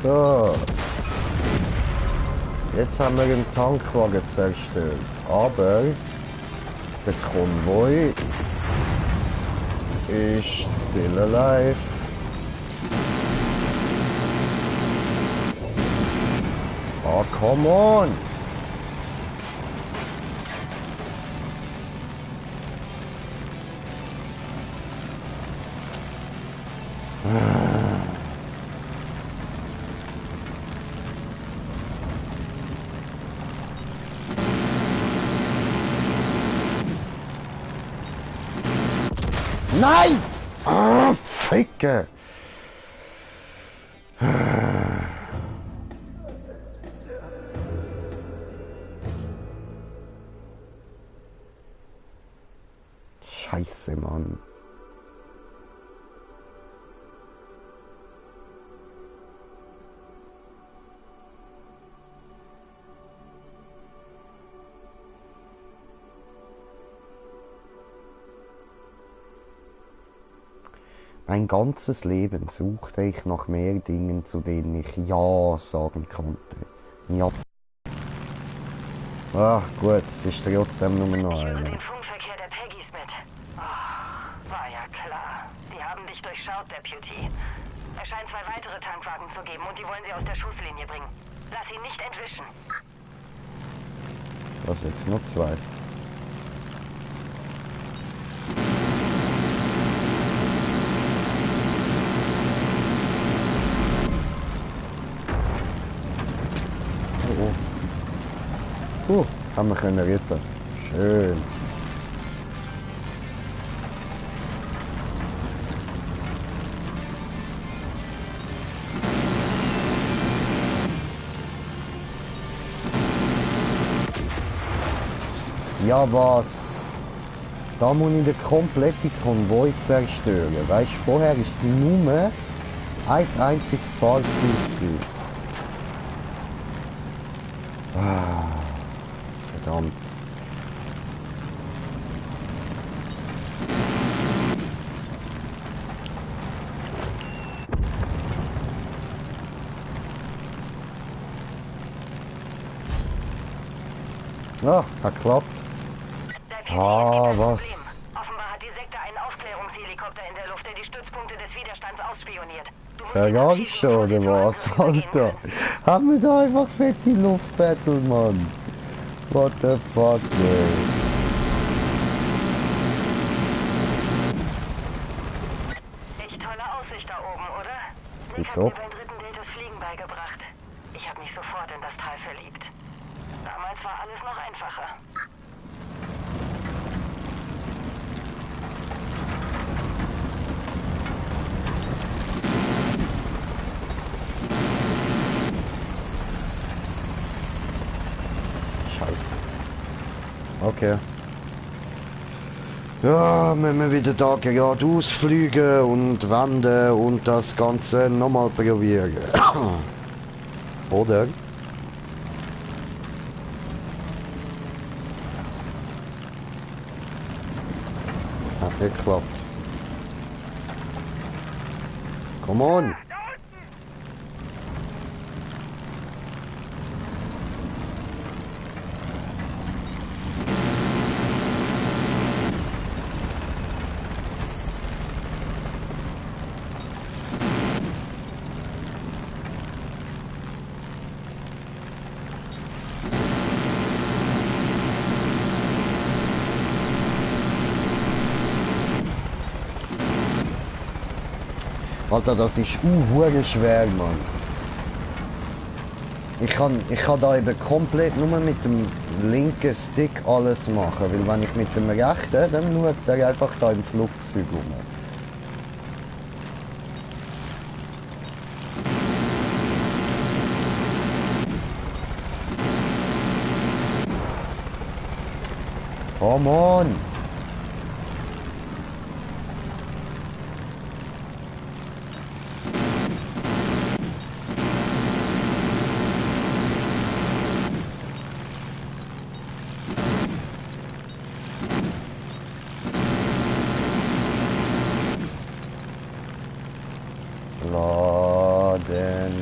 So. Jetzt haben wir einen Tankwagen zerstört. Aber der Konvoi ist still alive. Oh, come on! Nein! Ah, Ficke! Scheiße, Mann. Mein ganzes Leben suchte ich nach mehr Dingen, zu denen ich Ja sagen konnte. Ja. Ach gut, es ist trotzdem nur noch Ich höre einer. den Funkverkehr der Peggys mit. Oh, war ja klar. Die haben dich durchschaut, Deputy. Es scheint 2 weitere Tankwagen zu geben und die wollen sie aus der Schusslinie bringen. Lass ihn nicht entwischen. Was jetzt? Nur 2. Oh. Haben wir können retten. Schön. Ja was? Da muss ich den kompletten Konvoi zerstören. Weißt du, vorher ist es nur ein einziges Fahrzeug gewesen. Ah, verdammt. Ja, hat geklappt. Deputy, Ah, es gibt ein was? Problem. Offenbar hat die Sekte einen Aufklärungshelikopter in der Luft, der die Stützpunkte des Widerstands ausspioniert. Du musst ihn Verarscht abschießen, oder bevor sie was, zur Angriff übergehen Alter? können. Haben wir da einfach fette Luftbattle, Mann? What the fuck, ey? Echt tolle Aussicht da oben, oder? Gut Nick hat mir ab. beim 3. Date das Fliegen beigebracht. Ich habe mich sofort in das Tal verliebt. Damals war alles noch einfacher. Scheiße. Okay. Ja, müssen wir wieder da geradeaus fliegen und wenden und das Ganze nochmal probieren. Oder? Hat nicht geklappt. Come on! Alter, das ist hure schwer, Mann. Ich kann da eben komplett nur mit dem linken Stick alles machen, weil wenn ich mit dem rechten, dann schaut er einfach da im Flugzeug rum. Oh Mann! Laden.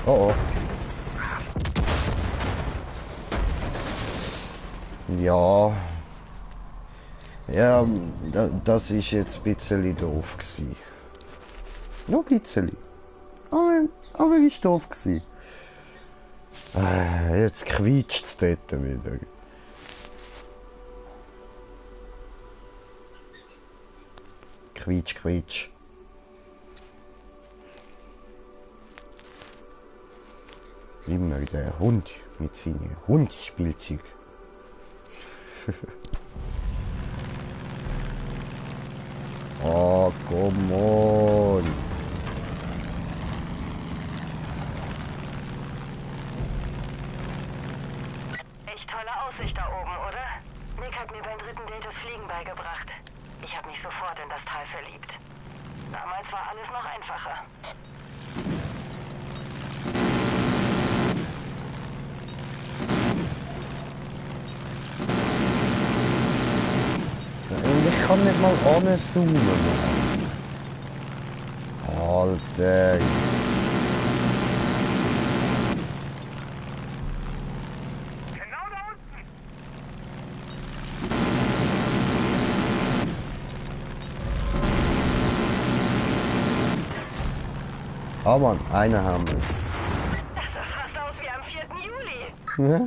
Oh oh. Ja. Ja, das ist jetzt ein bisschen doof gewesen. Nur ein bisschen. Aber ist doof gewesen. Jetzt quietscht es dort wieder. Quietsch, quietsch. Immer der Hund mit seinem Hundsspielzeug. Oh, come on. Echt tolle Aussicht da oben, oder? Nick hat mir beim 3. Date das Fliegen beigebracht. Ich habe mich sofort in das Tal verliebt. Damals war alles noch einfacher. Und ich kann nicht mal anzoomen. Alter. Genau da unten! Ah Mann, eine haben wir. Das sah fast aus wie am 4. Juli. Ja.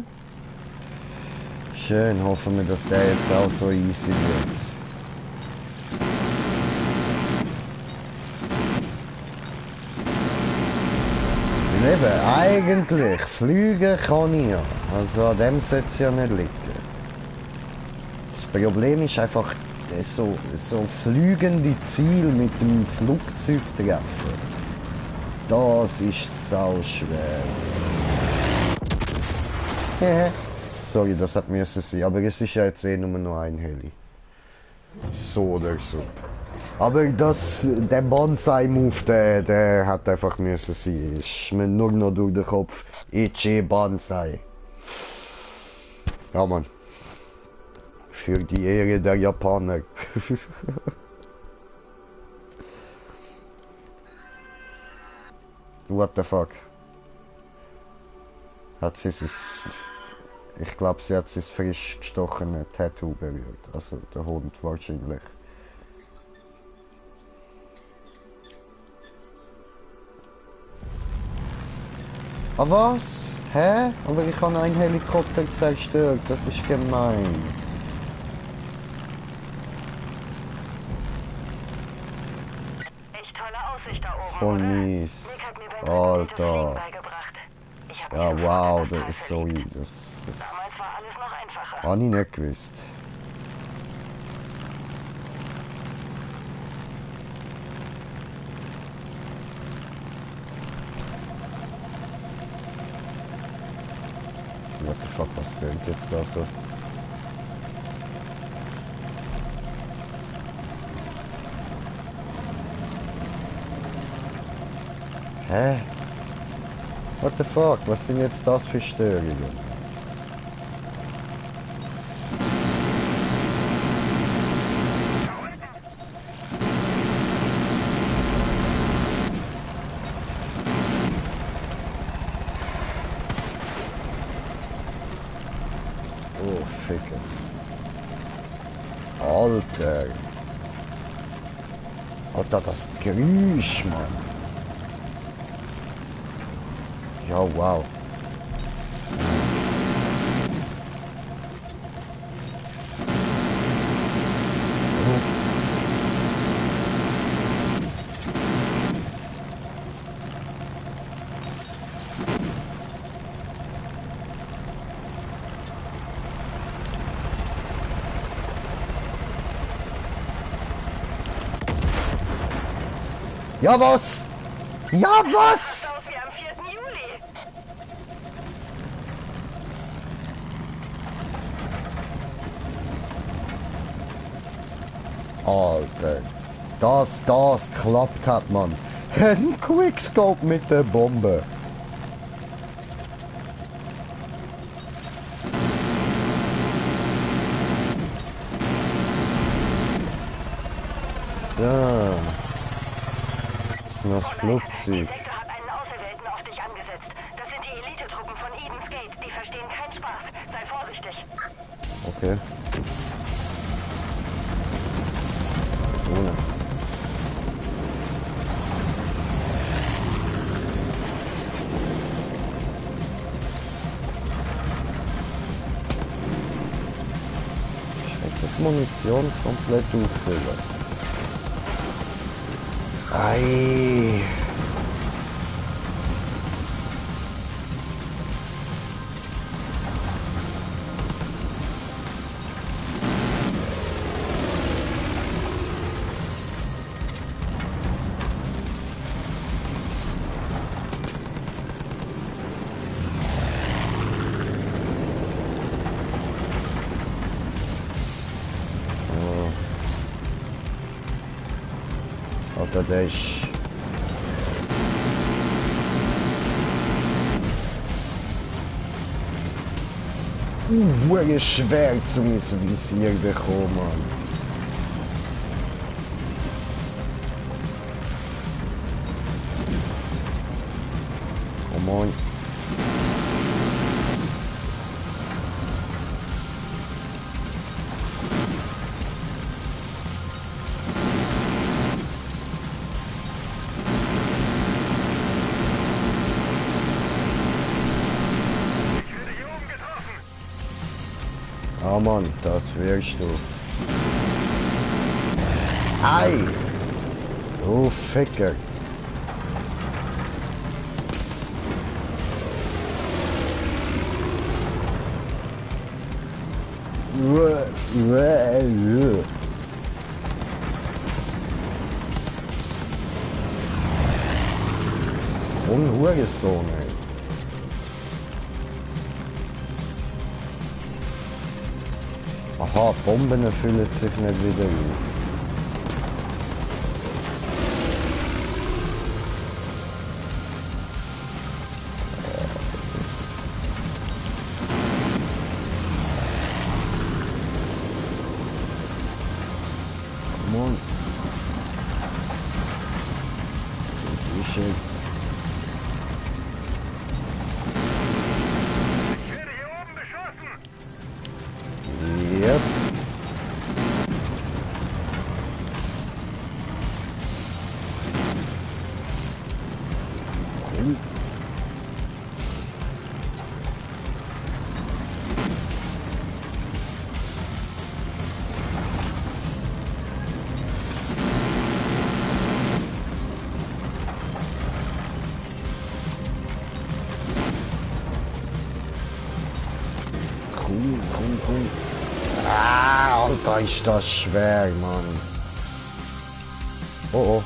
Schön, hoffen wir, dass der jetzt auch so easy wird. Weil eben, eigentlich, fliegen kann ich ja. Also an dem sollte es ja nicht liegen. Das Problem ist einfach, so fliegende Ziele mit dem Flugzeug treffen. Das ist sau schwer. Sorry, das hat müssen sein, aber es ist ja jetzt eh nur noch ein Heli. So oder so. Aber der Bonsai-Move, der hat einfach müssen sein. Ist mir nur noch durch den Kopf. Ichi Bonsai. Ja Mann. Für die Ehre der Japaner. What the fuck? Hat sie es... Ich glaube, sie hat das frisch gestochene Tattoo berührt. Also der Hund wahrscheinlich. Ah was? Hä? Aber ich habe einen Helikopter zerstört. Das ist gemein. Echt tolle Aussicht da oben, Voll oder? mies. Nick hat mir beim Alter. Fliegen beigebracht. Ich hab Ja nie wow, sofort das ist Teil so... verliebt. Das Damals war alles noch einfacher. habe ich nicht gewusst. What the fuck, was denn jetzt da so? Hä? What the fuck, was sind jetzt das für Störungen? Oh, Ficken. Alter. Alter, das Geräusch, Mann. Ja, wow. Ja, was? Ja, was? Aus wie am 4. Juli. Alter, das klappt hat, man. Ein Quickscope mit der Bombe. So. Das ist noch das Flugzeug. Der Sektor hat einen Auserwählten auf dich angesetzt. Das sind die Elitetruppen von Eden's Gate. Die verstehen keinen Spaß. Sei vorsichtig. Okay. Ohne. Scheiße, Munition komplett auffüllen. Ei. Alter, der ist... Wurde schwer zu Visier bekommen, Mann. Oh moin. Ah Mann, das wirst du. Ei! Du Ficker! So ein Hurensohn, ey. Aha, Bomben erfüllen sich nicht wieder auf. Come on. Ich werde hier oben beschossen! Yep. Cool. Ah, Alter, ist das schwer, Mann. Oh.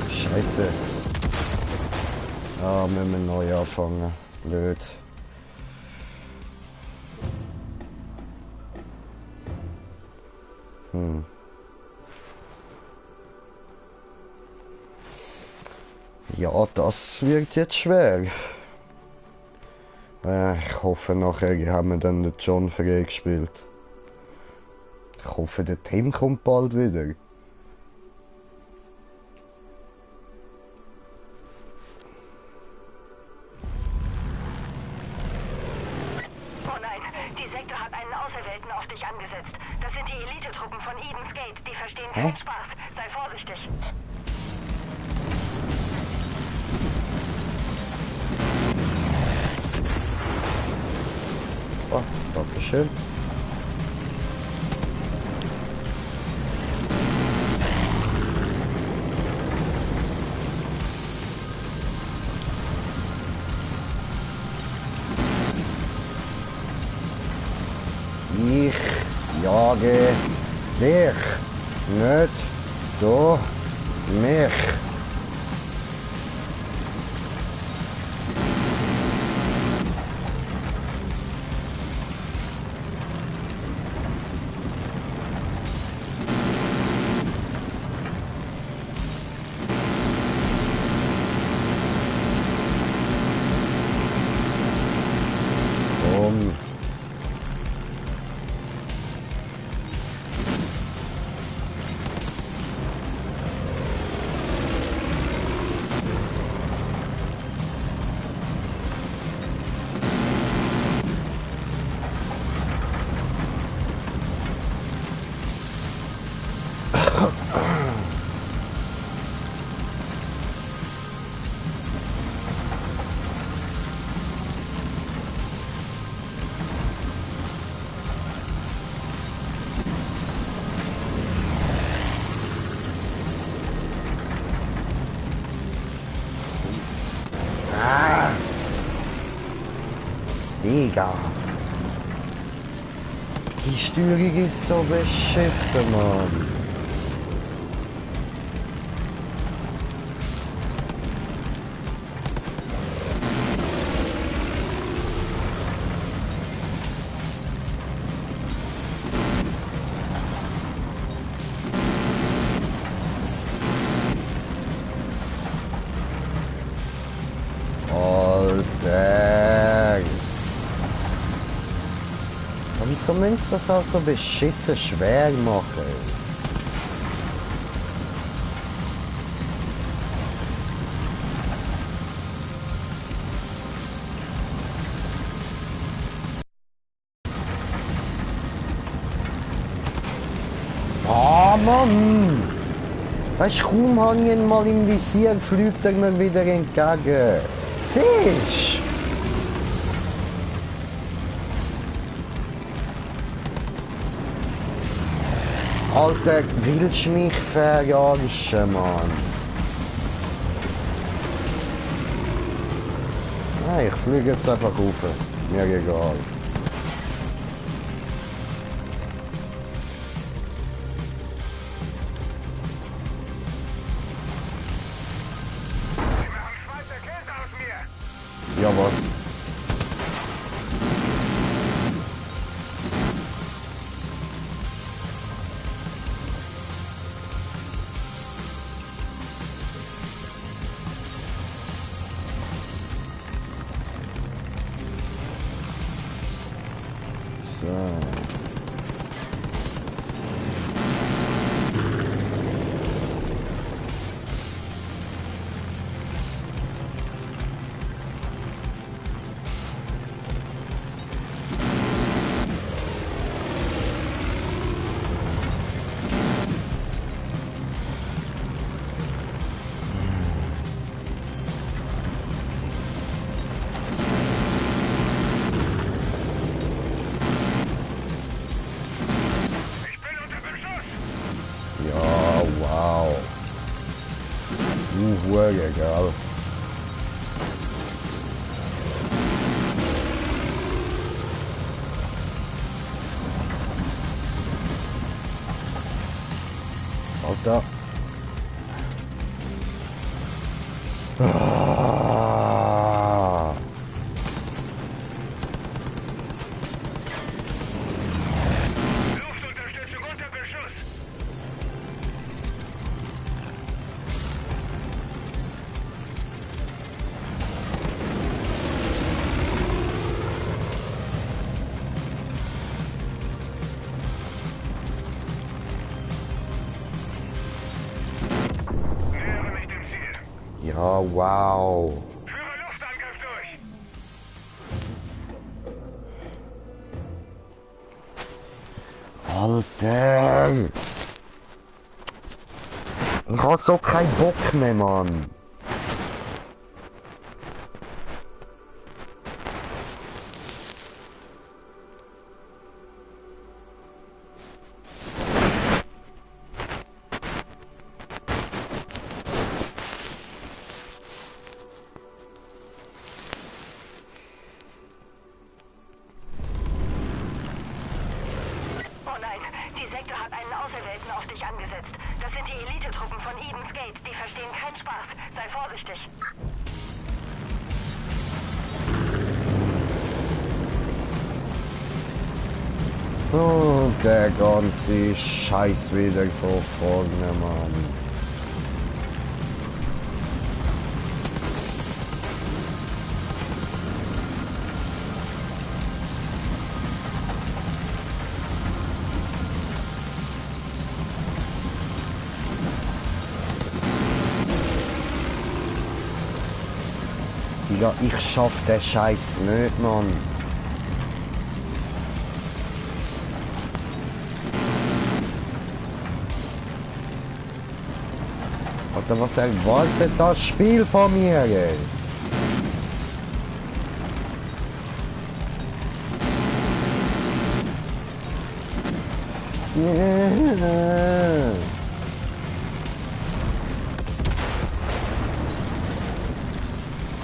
Scheiße. Ah, müssen wir neu anfangen. Blöd. Ja, das wird jetzt schwer. Ich hoffe, nachher haben wir dann den John freigespielt. Ich hoffe, der Tim kommt bald wieder. Oh nein, die Sekte hat einen Auserwählten auf dich angesetzt. Das sind die Elitetruppen von Eden's Gate. Die verstehen keinen Spaß. Sei vorsichtig. Oh, Dankeschön. Ich jage dich, nicht du mich. Digga. Die Steuerung ist so beschissen, Mann. können sie das auch so beschissen schwer machen? Ah, Mann! Weißt du, kaum habe ich ihn mal im Visier, fliegt er mir wieder entgegen. Siehst du? Alter, willst du mich verarschen, Mann? Nein, ich fliege jetzt einfach rauf. Mir egal. Ja, was? So. Ja, wow. Egal. Alter. Ah. Luftunterstützung unter Beschuss. Nähere mich dem Ziel. Ja, wow. Führe Luftangriff durch. Alter! Ich hab so keinen Bock mehr, Mann. Oh nein, die Sekte hat einen Auserwählten auf dich angesetzt. Das sind die Elitetruppen von Eden's Gate. Die verstehen keinen Spaß. Sei vorsichtig. Oh, der ganze Scheiß wieder von vorne, Mann. Ja, ich schaff den Scheiß nicht, Mann. Alter, was erwartet das Spiel von mir, ey?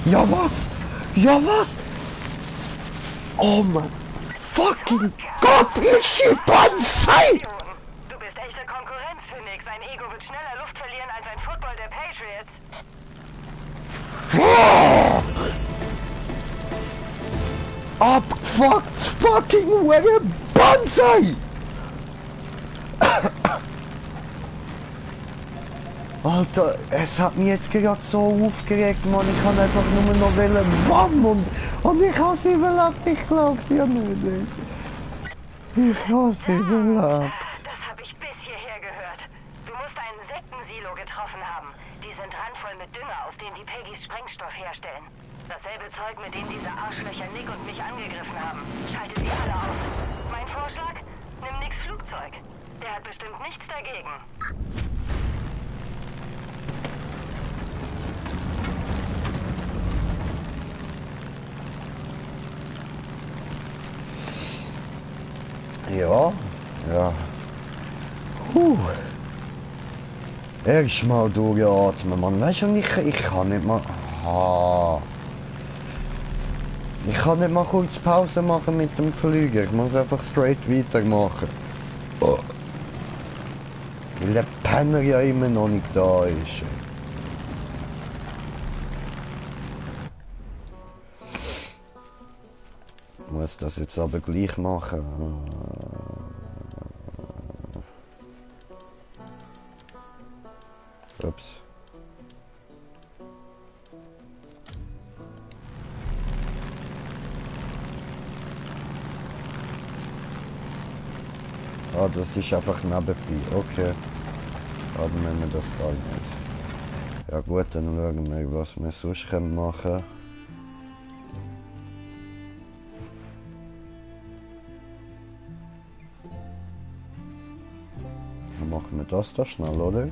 Ja, was? Ja, was? Oh mein fucking Gott, ihr Schimpansen! Du bist echte Konkurrenz für Nick. Sein Ego wird schneller Luft verlieren als ein Football der Patriots. Abgefuckt fucking Welle Banzai! Alter, es hat mich jetzt gerade so aufgeregt, Mann. Ich kann einfach nur noch wollen, BAM! Und ich habe es überlebt, ich glaub's ja nicht. Ich hasse Überleben. Das habe ich bis hierher gehört. Du musst ein Insektensilo getroffen haben. Die sind randvoll mit Dünger, aus dem die Peggys Sprengstoff herstellen. Dasselbe Zeug, mit dem diese Arschlöcher Nick und mich angegriffen haben. Schalte sie alle aus. Mein Vorschlag? Nimm Nicks Flugzeug. Der hat bestimmt nichts dagegen. Ja, ja. Erstmal durchatmen, Mann. Weißt du, ich kann nicht mal. Ah. Ich kann nicht mal kurz Pause machen mit dem Flüger. Ich muss einfach straight weitermachen. Oh. Weil der Penner ja immer noch nicht da ist. Ich muss das jetzt aber gleich machen. Ups. Ah, das ist einfach nebenbei. Okay. Dann müssen wir das gar nicht. Ja gut, dann schauen wir, was wir sonst machen können. Dann machen wir das da schnell, oder?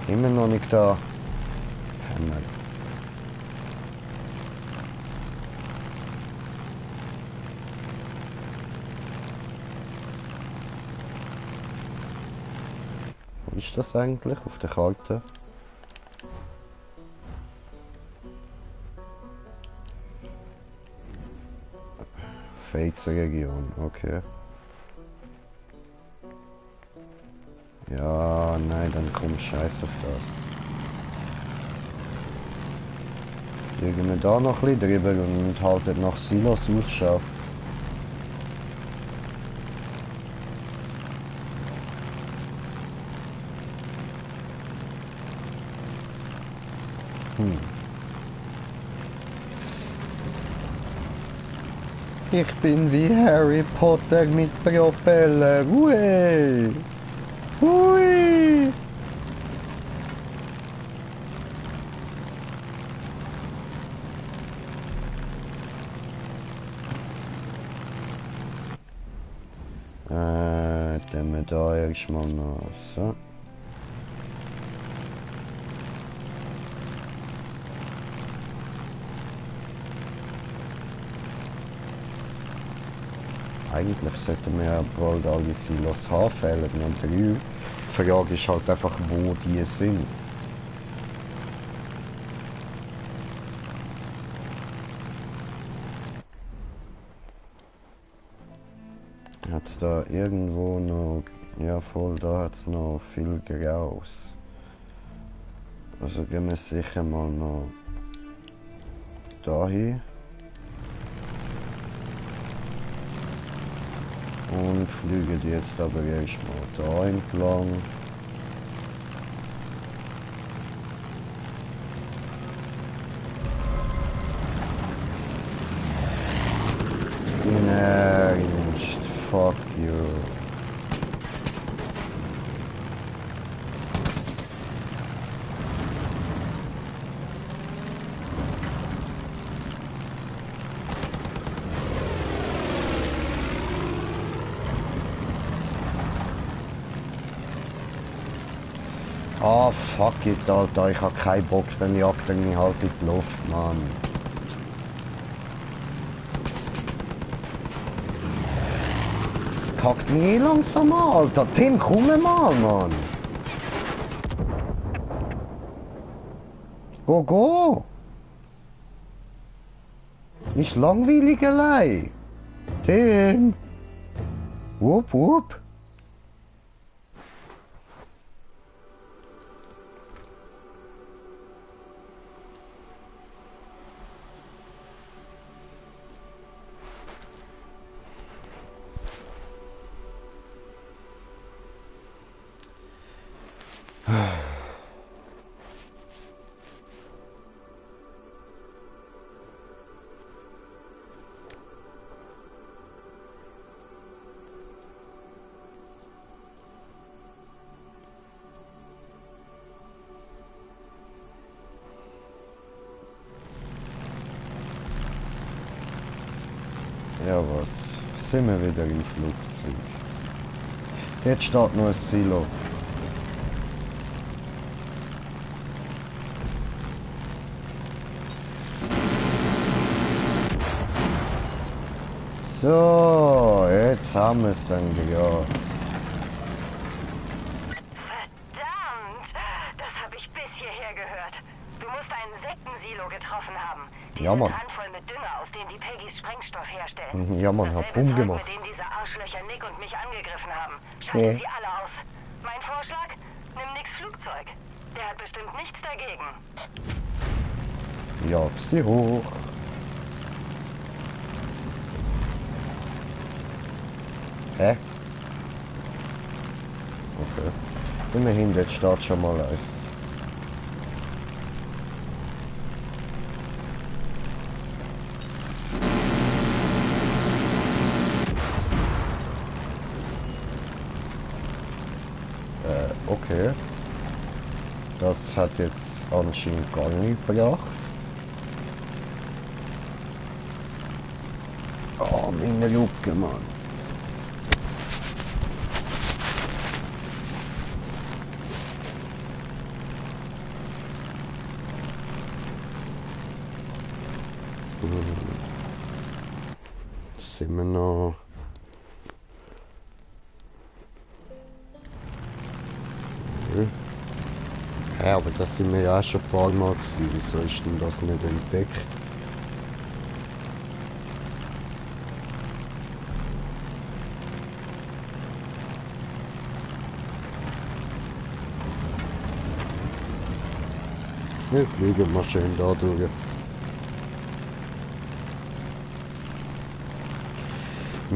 Immer noch nicht da. Hammer. Wo ist das eigentlich auf der Karte? Pfälzer Region, okay. Ja, nein, dann komm scheiß auf das. Fliegen wir da noch ein bisschen drüber und halten nach Silos Ausschau. Ich bin wie Harry Potter mit Propeller. Ui! Ui! Dann wir da erstmal noch so. Eigentlich sollten wir ja bald alle Silos haben, fehlen noch 3. Die Frage ist halt einfach, wo die sind. Hat es da irgendwo noch... Ja voll, da hat es noch viel Graus. Also gehen wir sicher mal noch dahin. Und fliegen jetzt aber erstmal da entlang. In Ernst, fuck you. Ah, fuck it, Alter. Ich hab keinen Bock, dann jagt er mich halt in die Luft, Mann. Das kackt mich eh langsam an, Alter. Tim, komm mal, Mann. Go, go. Ist langweilig allein. Tim. Wupp, wupp. Ja, was? Sind wir wieder im Flugzeug? Jetzt steht noch ein Silo. So, jetzt haben wir es dann gehört. Verdammt! Das habe ich bis hierher gehört. Du musst einen Sektensilo getroffen haben. Die Ja, Mann. sind handvoll mit Dünger, aus dem die Peggys Sprengstoff herstellen. Ja, Mann, hab Dasselbe Bumm Zeug, gemacht. mit dem diese Arschlöcher Nick und mich angegriffen haben. Okay. Schaltet sie alle aus. Mein Vorschlag? Nimm Nicks Flugzeug. Der hat bestimmt nichts dagegen. Jag sie hoch. Hä? Okay. Immerhin, jetzt steht schon mal eins. Okay. Das hat jetzt anscheinend gar nicht gebracht. Oh, meine Jucke, Mann. Sind wir noch... Ja, aber das sind wir ja auch schon ein paar Mal gewesen. Wieso ist denn das nicht entdeckt? Wir fliegen mal schön da durch.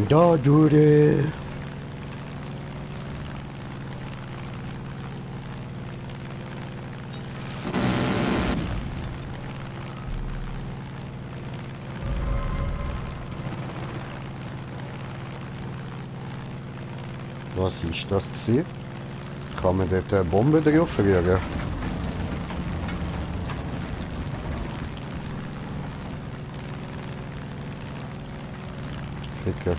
Da durch. Was ist das gewesen? Kann man dort eine Bombe drauf rühren? Flicker.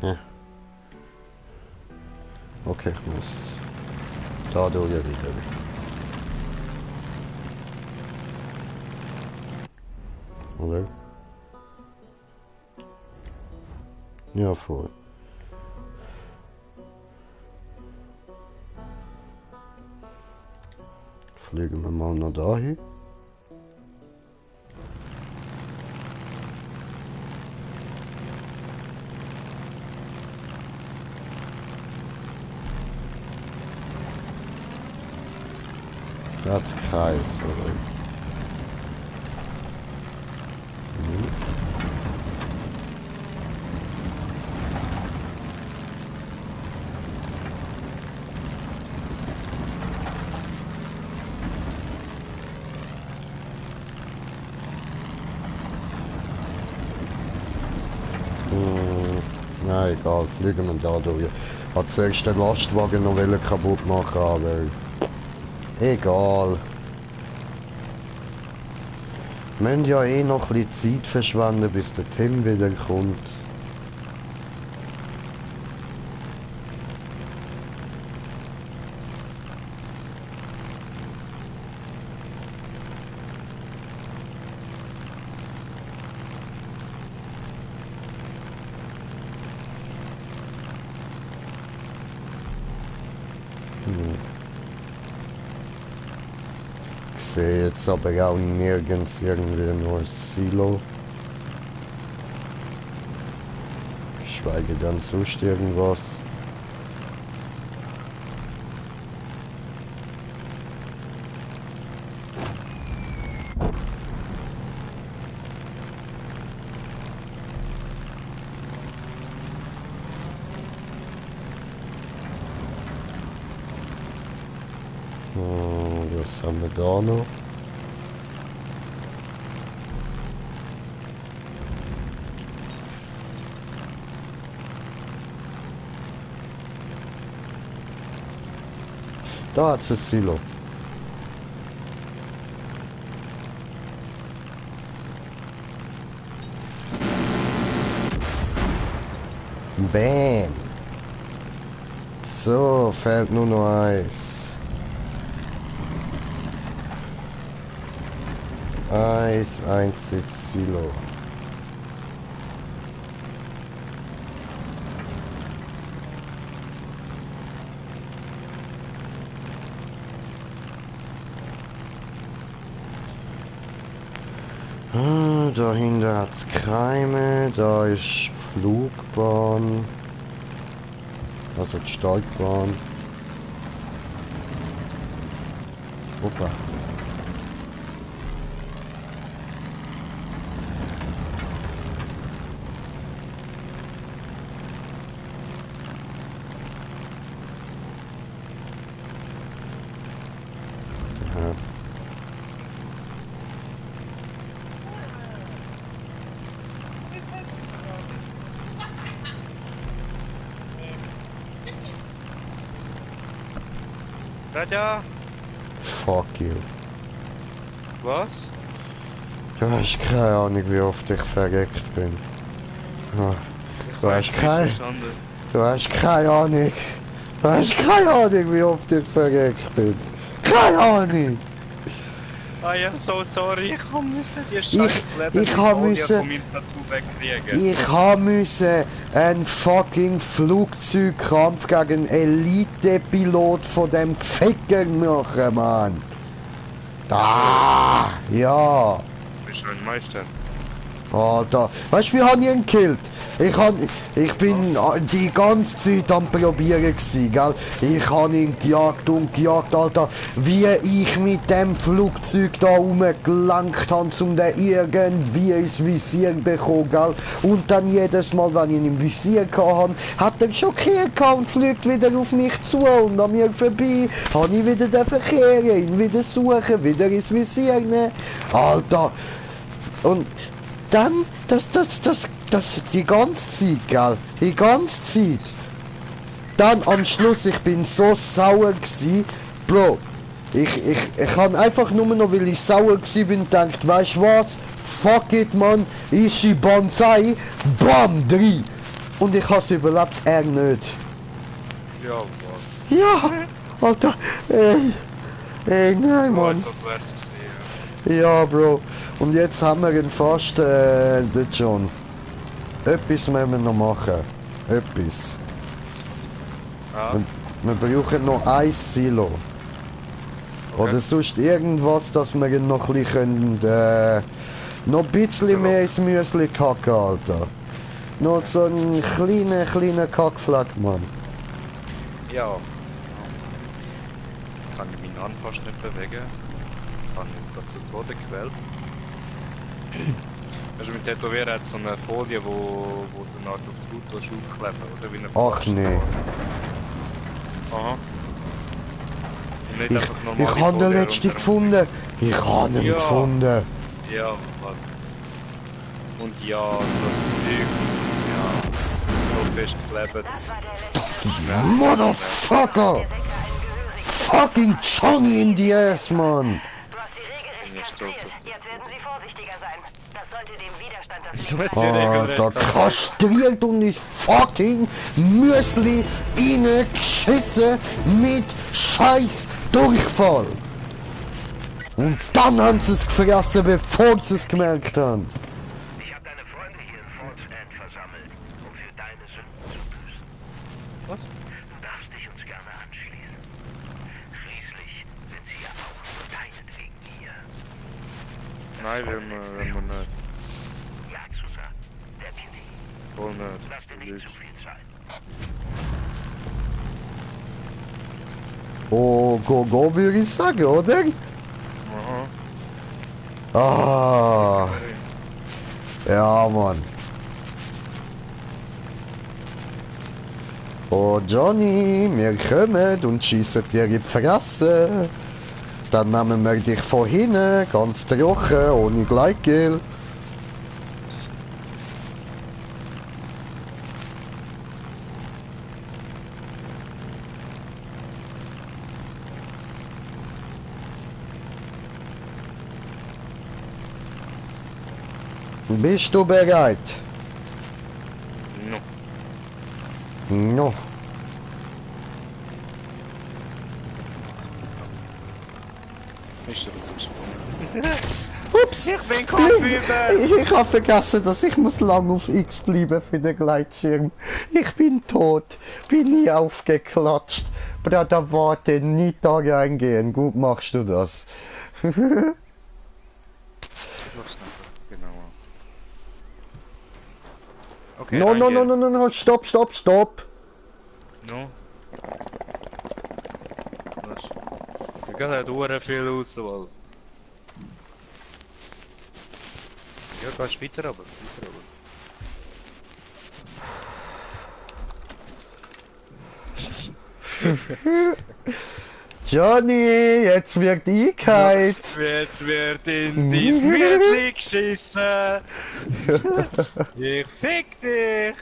Ja. Okay, ich muss da durch wieder. Oder? Ja, voll. Fliegen wir mal noch dahin. Kreis, oder? Na egal, fliegen wir da durch. Hat zuerst den Lastwagen noch kaputt machen, aber egal. Wir müssen ja eh noch ein bisschen Zeit verschwenden, bis der Tim wieder kommt. Ich sehe jetzt aber auch nirgends irgendwie nur ein Silo. Geschweige denn sonst irgendwas. Was haben wir da noch? Da hat's ein Silo. Bam. So, fehlt nur noch eins. Eins einziges Silo. Dahinter hat's Kreime, da ist Flugbahn, also die Steigbahn. Opa. Raja, Fuck you. was? Du hast keine Ahnung, wie oft ich verreckt bin. Ja. Du hast keine Ahnung. Du hast keine Ahnung, wie oft ich verreckt bin. Keine Ahnung. Ah ja, so sorry, ich musste die scheiß ich hab müssen- von meinem Tattoo wegkriegen. Ich musste einen fucking Flugzeugkampf gegen einen Elite-Pilot von dem Ficker machen, Mann. Ah, ja. Du bist ein Meister. Alter, weißt du, wie habe ich ihn gekillt? Ich bin die ganze Zeit am Probieren gsi, gell? Ich habe ihn gejagt und gejagt, Alter. Wie ich mit dem Flugzeug da rumgelenkt habe, um den irgendwie ins Visier zu bekommen, gell? Und dann jedes Mal, wenn ich ihn im Visier hatte, hat er schockiert und fliegt wieder auf mich zu und an mir vorbei. Habe ich wieder den Verkehr, ihn wieder suchen, wieder ins Visier nehmen. Alter. Und dann, das die ganze Zeit, gell? Die ganze Zeit. Dann am Schluss, ich bin so sauer gsi, Bro. Ich han einfach nur noch, weil ich sauer gsi bin, gedacht, weißt du was? Fuck it, man. Ishi Bonsai. Bam, 3. Und ich has überlebt, er nicht. Ja, was? Ja, Alter. Nein, Mann. Du wärst gesehen. Ja, Bro. Und jetzt haben wir ihn fast, den John. Etwas müssen wir noch machen. Etwas. Ah, Wir brauchen noch ein Silo. okay. Oder sonst irgendwas, dass wir ihn noch ein bisschen, noch ein bisschen mehr ins Müsli kacken, Alter. Noch so ein kleiner Kackfleck, Mann. Ja. Kann ich meinen Arm fast nicht bewegen. Kann jetzt gerade zu Tode gequält. Also mit Tätowieren hat so eine Folie, wo du auf die Haut aufkleben, oder? Wie eine Ach, nee. Aha. Und nicht Ich einfach normale habe den Folie letzten runter- gefunden. Ich habe ihn Ja. gefunden. Ja, was? Und ja, das Zeug, ja, so festgeklebt. Das war der letzte Motherfucker! Wecker einen gehörigen. Fucking Johnny in die ass, Mann! Du hast sie Bin ich regelrecht stolz kastriert. auf dich. Jetzt werden sie vorsichtiger sein. Das sollte dem Widerstand das Du Leben hast sie retten. regelrecht Alter, kastriert und ist fucking Müsli reingeschissen mit scheiß Durchfall. Und dann haben sie es gefressen, bevor sie es gemerkt haben. Ich habe deine Freunde hier in Fort End versammelt, um für deine Sünden zu büßen. Was? Du darfst dich uns gerne anschließen. Schließlich sind sie ja auch deinetwegen hier. Nein, wenn wir nicht. Ja zu sagen, Deputy. Voll nicht. Lass dir nicht zu viel Zeit. Oh, go, würde ich sagen, oder? Aha. Ah, ja, Mann. Oh, Johnny, wir kommen und schiessen dir in die Fresse. Dann nehmen wir dich von hinten, ganz trocken, ohne Gleitgel. Bist du bereit? No. No. Ist er rausgesprungen? Ups! Ich bin Kopfüber! Ich habe vergessen, dass ich muss lang auf X bleiben für den Gleitschirm. Ich bin tot. Bin nie aufgeklatscht. Da warte, nie da reingehen. Gut machst du das. Ich mach's nachher. Genau. Okay, No, no, no, reingehen. no, no, no, stopp, stopp, stopp. No. Was? Da geht halt viel Auswahl. Ja, gehst weiter aber. Johnny, jetzt wird eingeheizt. Jetzt wird in dies Müsli geschissen. Ich fick dich.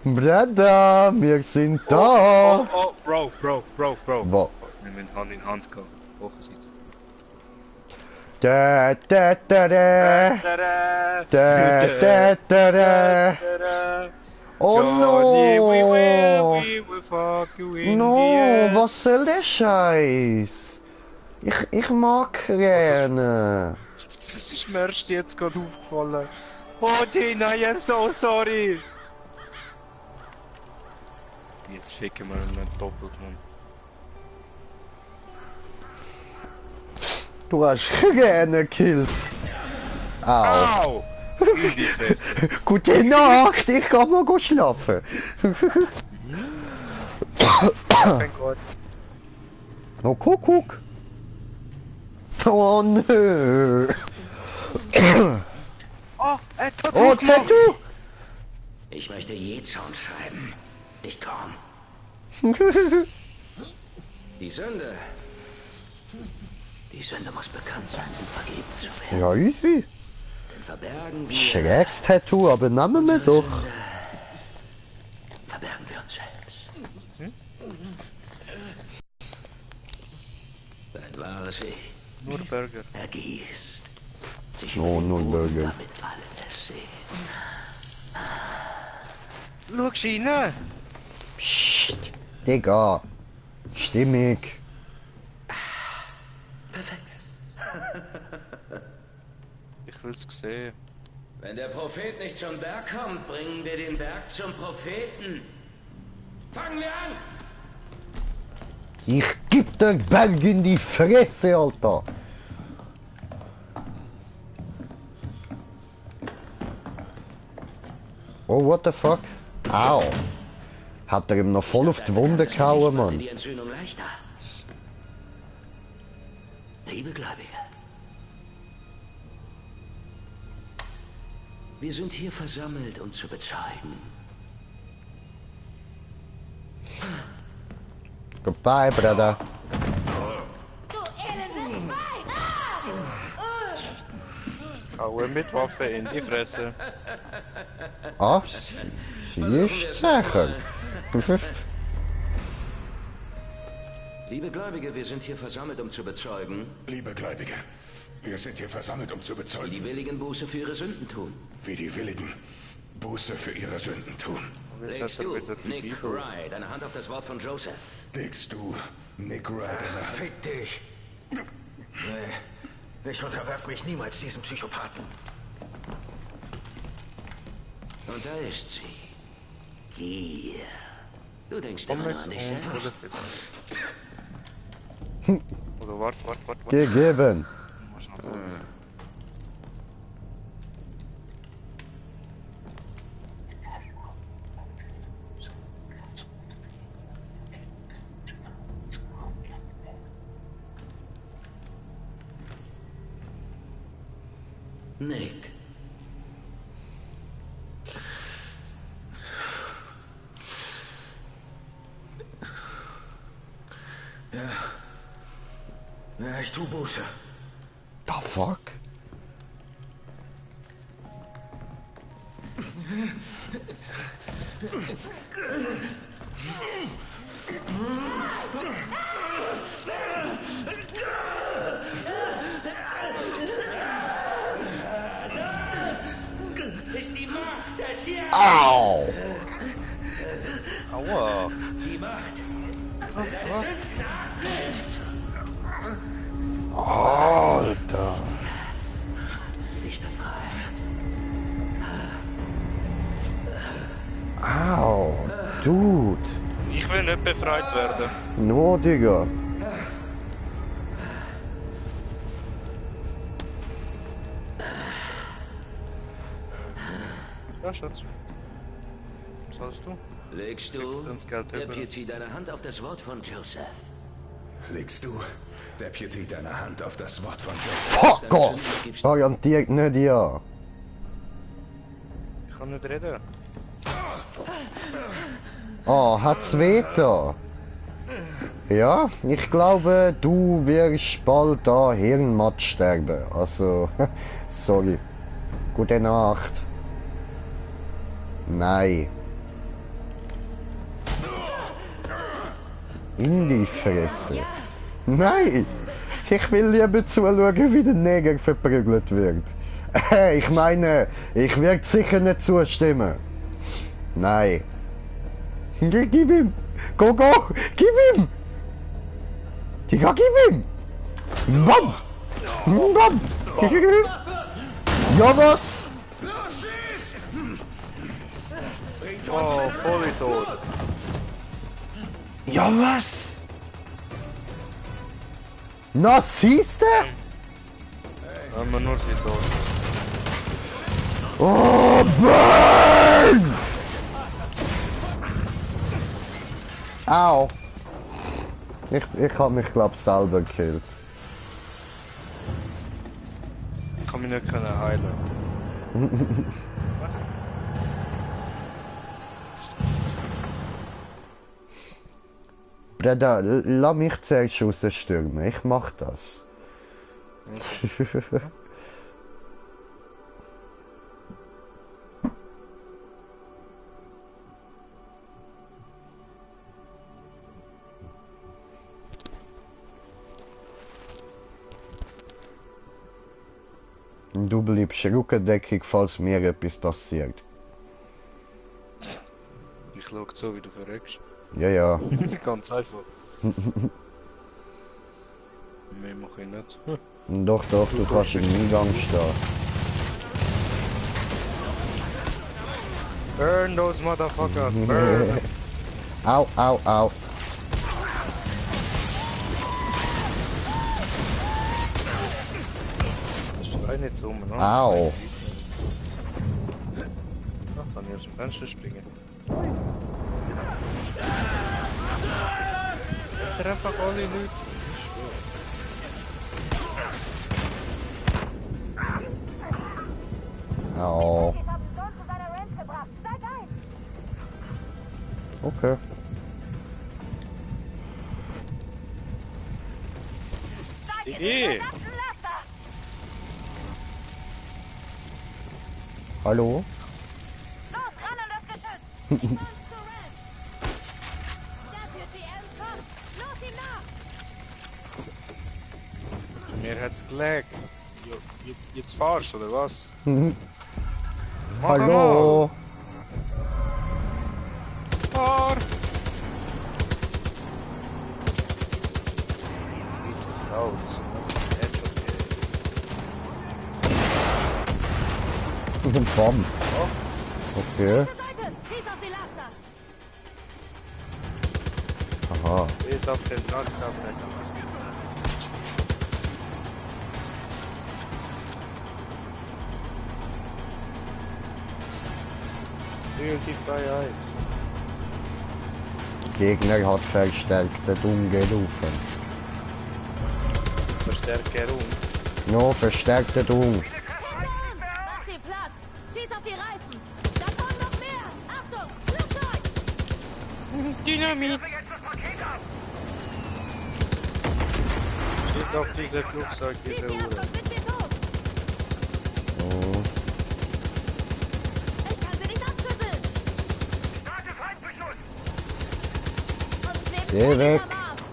Brother, wir sind da. Oh, Bro. Wo? Wir müssen Hand in Hand gehen. Hochzeit. Da, da, da, da. Tada! Da, da, da, da. Oh Johnny, no! we will fuck you in the No, ass. was soll der Scheiß? Ich mag gerne. Das ist mir erst jetzt gerade aufgefallen. Oh Dina, I am so sorry. Jetzt ficken wir ihn nicht doppelt, Mann. Du hast gerne gekillt. Au. Au! In die Fresse. Gute Nacht, ich kann noch gut schlafen. Mein Gott. Oh, Kuckuck. Oh nö. Oh, Tattoo Oh, gemacht. Tattoo. Ich möchte Jezorn schreiben. Nicht Korn. Die Sünde. Die Sünde muss bekannt sein, um vergeben zu werden. Ja, easy. Denn verbergen wir... Schräges Tattoo, aber nehmen wir doch. Sünde, verbergen wir uns selbst. Dein wahres Ich Nur Burger. ergießt sich Oh, über den nur Boden, Burger. damit alle es sehen. Schau rein. Psst, Digga. Stimmig. Perfekt. Ich will's sehen. Wenn der Prophet nicht zum Berg kommt, bringen wir den Berg zum Propheten. Fangen wir an! Ich geb den Berg in die Fresse, Alter. Oh, what the fuck? Au. Hat er ihm noch voll auf die Wunde gehauen, Mann. Die Entzündung leichter. Liebe Gläubige, wir sind hier versammelt, um zu bezeugen. Goodbye, Brother. Du elendes Schwein! Hauen mit Waffe in die Fresse. Was? Sie ist sicher. Liebe Gläubige, wir sind hier versammelt, um zu bezeugen, Liebe Gläubige, wir sind hier versammelt, um zu wie bezeugen, die Willigen Buße für ihre Sünden tun. wie die Willigen Buße für ihre Sünden tun. Jetzt Legst hat er du, wieder die Nick Bibel. Rye, deine Hand auf das Wort von Joseph. Legst du Nick Ryder Fick dich. Nee, ich unterwerf mich niemals diesem Psychopathen. Und da ist sie. Gier. Du denkst Komm immer mit nur an dich und selbst. Oder warte. Gegeben. Muss noch Nick. Ja, ich tu Buße. The fuck? Aua. Die Macht deine Sünden ablegt. Alter. Dich befreit. Au. Dude. Ich will nicht befreit werden. No, Digga. Ja, Schatz. Was hast du? Legst du, uns Geld über. Deputy, deine Hand auf das Wort von Joseph? Legst du, Deputy, deine Hand auf das Wort von Joseph? Fuck off! Garantiert nicht ja. Ich kann nicht reden. Ah, hat's weh da? Ja, ich glaube, du wirst bald da Hirnmatt sterben. Also, sorry. Gute Nacht. Nein. In die Fresse. Nein! Ich will lieber zuschauen, wie der Neger verprügelt wird. Ich meine, ich werde sicher nicht zustimmen. Nein. Gib ihm! Go, go! Gib ihm! Digga, gib ihm! Bam! Bam! Ja, was? Oh, Polisod. Ja, was? Na, siehst du? Haben wir nur sie so. Oh, burn! Au! Ich hab mich, glaub, selber gekillt. Ich kann mich nicht heilen. Bruder, lass mich zuerst rausstürmen. Ich mach das. Du bleibst Rückendeckung, falls mir etwas passiert. Ich schau so, wie du verreckst. Ja, ja. Ganz einfach. Mehr mach ich nicht. Doch, doch, du kannst im Eingang stehen. Burn those motherfuckers, burn! Au, au, au. Schrei nicht so, ne? Au. Ach, kann ich aus dem Fenster springen. Ich treffe einfach alle Leute. Au. Okay. Hey. Hallo? Los, ran an das Geschütz! Ich will uns zu Ram! Deputy M kommt! Los ihm nach! Mir hat's gelegt. Jetzt fahrst du, oder was? Mach Hallo? mal. Fahr! Oh, das ist ein Headshot. Bam. Okay. Zur Seite! Schieß auf die Laster! Aha. Jetzt auf den Landkabel. Für die Freiheit. Gegner hat verstärkte Dung gerufen. Verstärkerung. No, verstärkte Dung. Mach sie platt! Schieß auf die Reifen! Da kommen noch mehr! Achtung! Flugzeug! Dynamit! Schieß auf diese Flugzeug, Schieß diese sie ab, Uhr. sonst sind sie tot! Oh. Ich kann sie nicht abschütteln! Uns lebt Geh keiner weg. am Arsch.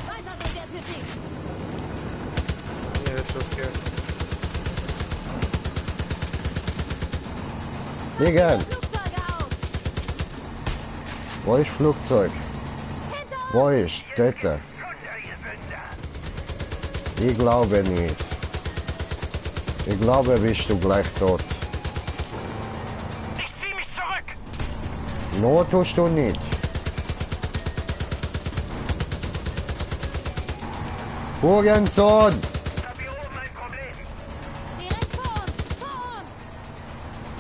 Weiter so, Deputy! Mir Headshot gern. Fliegen! Flugzeuge aus! Wo ist Flugzeug? Wo ist? Dort. Ich glaube nicht. Ich glaube, bist du gleich tot. Ich zieh mich zurück! No, tust du nicht. Hurensohn! Da hier oben ein Problem. Direkt vor uns!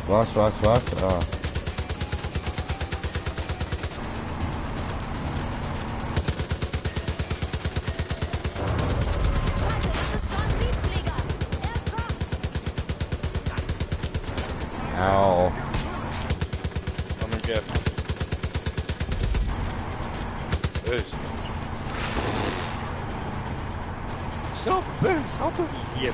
Vor uns! Was? Ah. Warte, das ist John Mietflieger! Er kommt! Au. Come and get. Böse. So böse, aber wie hier.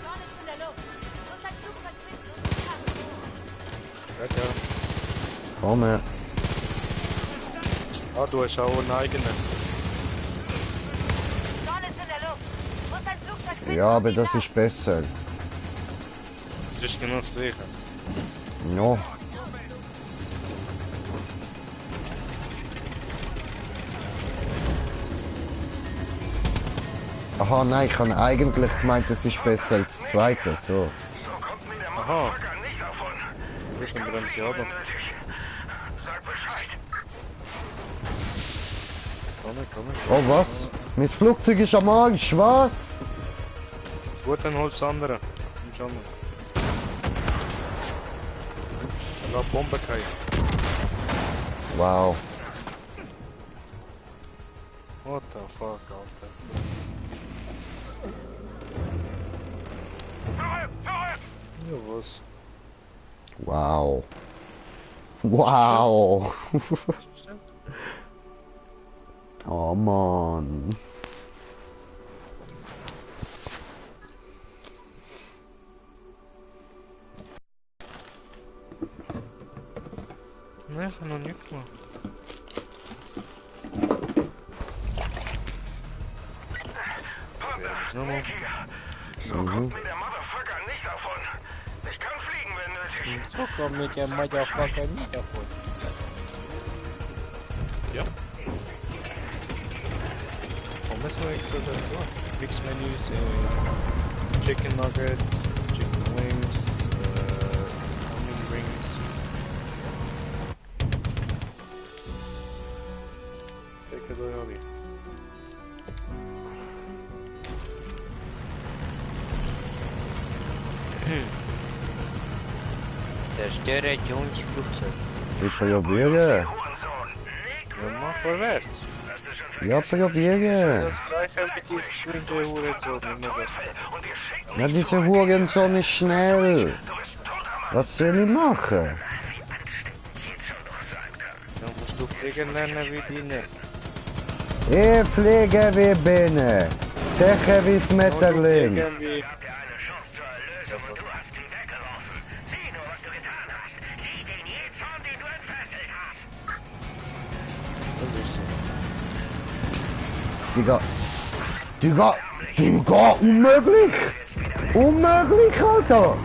John ist in der Luft! Muss ein Flugzeug finden und ihn Ja. Komme. Ah, du hast auch einen eigenen. John ist in der Luft! Muss ein Flugzeug finden Ja, aber und ihn das ist besser. Das ist genau das gleiche. No. Aha, nein, ich habe eigentlich gemeint, das ist besser als das zweite. So. So kommt mir der Aha. Motherfucker nicht davon. Ich bin dran, sie Wenn haben. nötig. Sag Bescheid. Komm. Oh, was? Mein Flugzeug ist am Arsch, was? Gut, dann holst du das andere. Komm schon mal. Da geht Bombe rein. Wow. What the fuck, Alter. Zurück! Ja, was? Wow. Wow. Oh Mann. Ne, ich hab noch nicht gemacht. Partner, was nochmal? Nick hier. So kommt mir der Motherfucker nicht davon. Ich kann fliegen, wenn nötig. So kommt mir der Motherfucker nicht davon. Ja. Warum ist noch extra das so? Mix-Menüs, Chicken Nuggets, Chicken Wings, Onion Rings. Check it out. Zerstöre Jones Flugzeug. Ich probiere. Hurensohn. Nick Ja, mach vorwärts. Ja, probiere. Das gleiche wie die Screenshot Hurensohn. Immer das. und ihr schickt Ja, diese Hurensohn ist schnell. du bist toter Mann. Was soll ich machen? Dann musst du fliegen lernen wie die nicht. Ich fliege wie Biene. Steche wie das Metterling. Fliegen wie... Eine Chance zur Erlösung und du hast ihn weggeworfen. Sieh nur, was du getan hast. Sieh den Jähzorn, den du entfesselt hast. Das ist so. Digga, unmöglich! Unmöglich, Alter!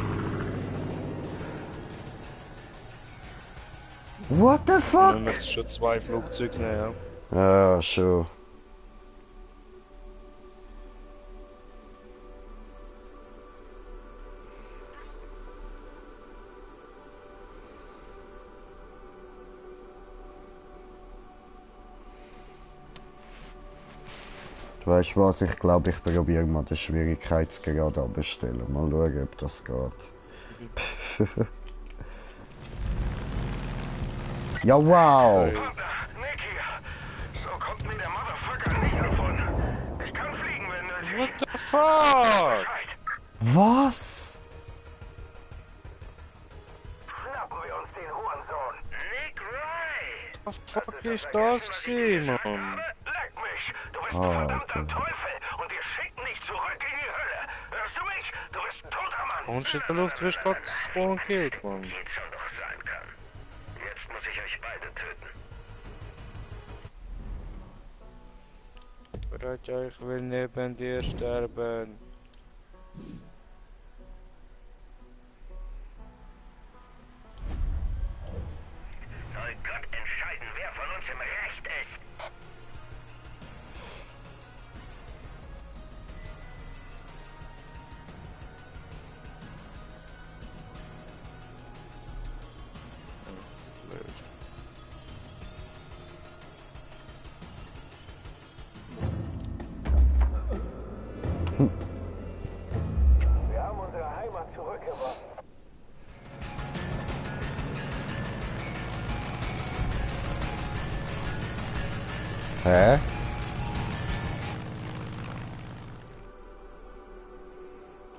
What the fuck? Wir haben jetzt schon 2 Flugzeuge, ja. Ja, schon. Du weißt was, ich glaube, ich probiere mal den Schwierigkeitsgrad abstellen. Mal schauen, ob das geht. Ja, wow! Nick hier. So kommt mir der Motherfucker nicht davon. Ich kann fliegen, wenn nötig. What the fuck? Was? Schnappen wir uns den Hurensohn. Nick Wright. Was fuck ist das gewesen, Mann? Leck mich. Du bist Alter. verdammter Teufel. Und wir schicken dich zurück in die Hölle. Hörst du mich? Du bist toter Mann. Und in der Luft wirst du gerade spawn killed, Mann. Geht schon doch Raja, ich will neben dir sterben. Soll Gott entscheiden, wer von uns im Recht ist? Blöd. Wir haben unsere Heimat zurückgewonnen. Hä?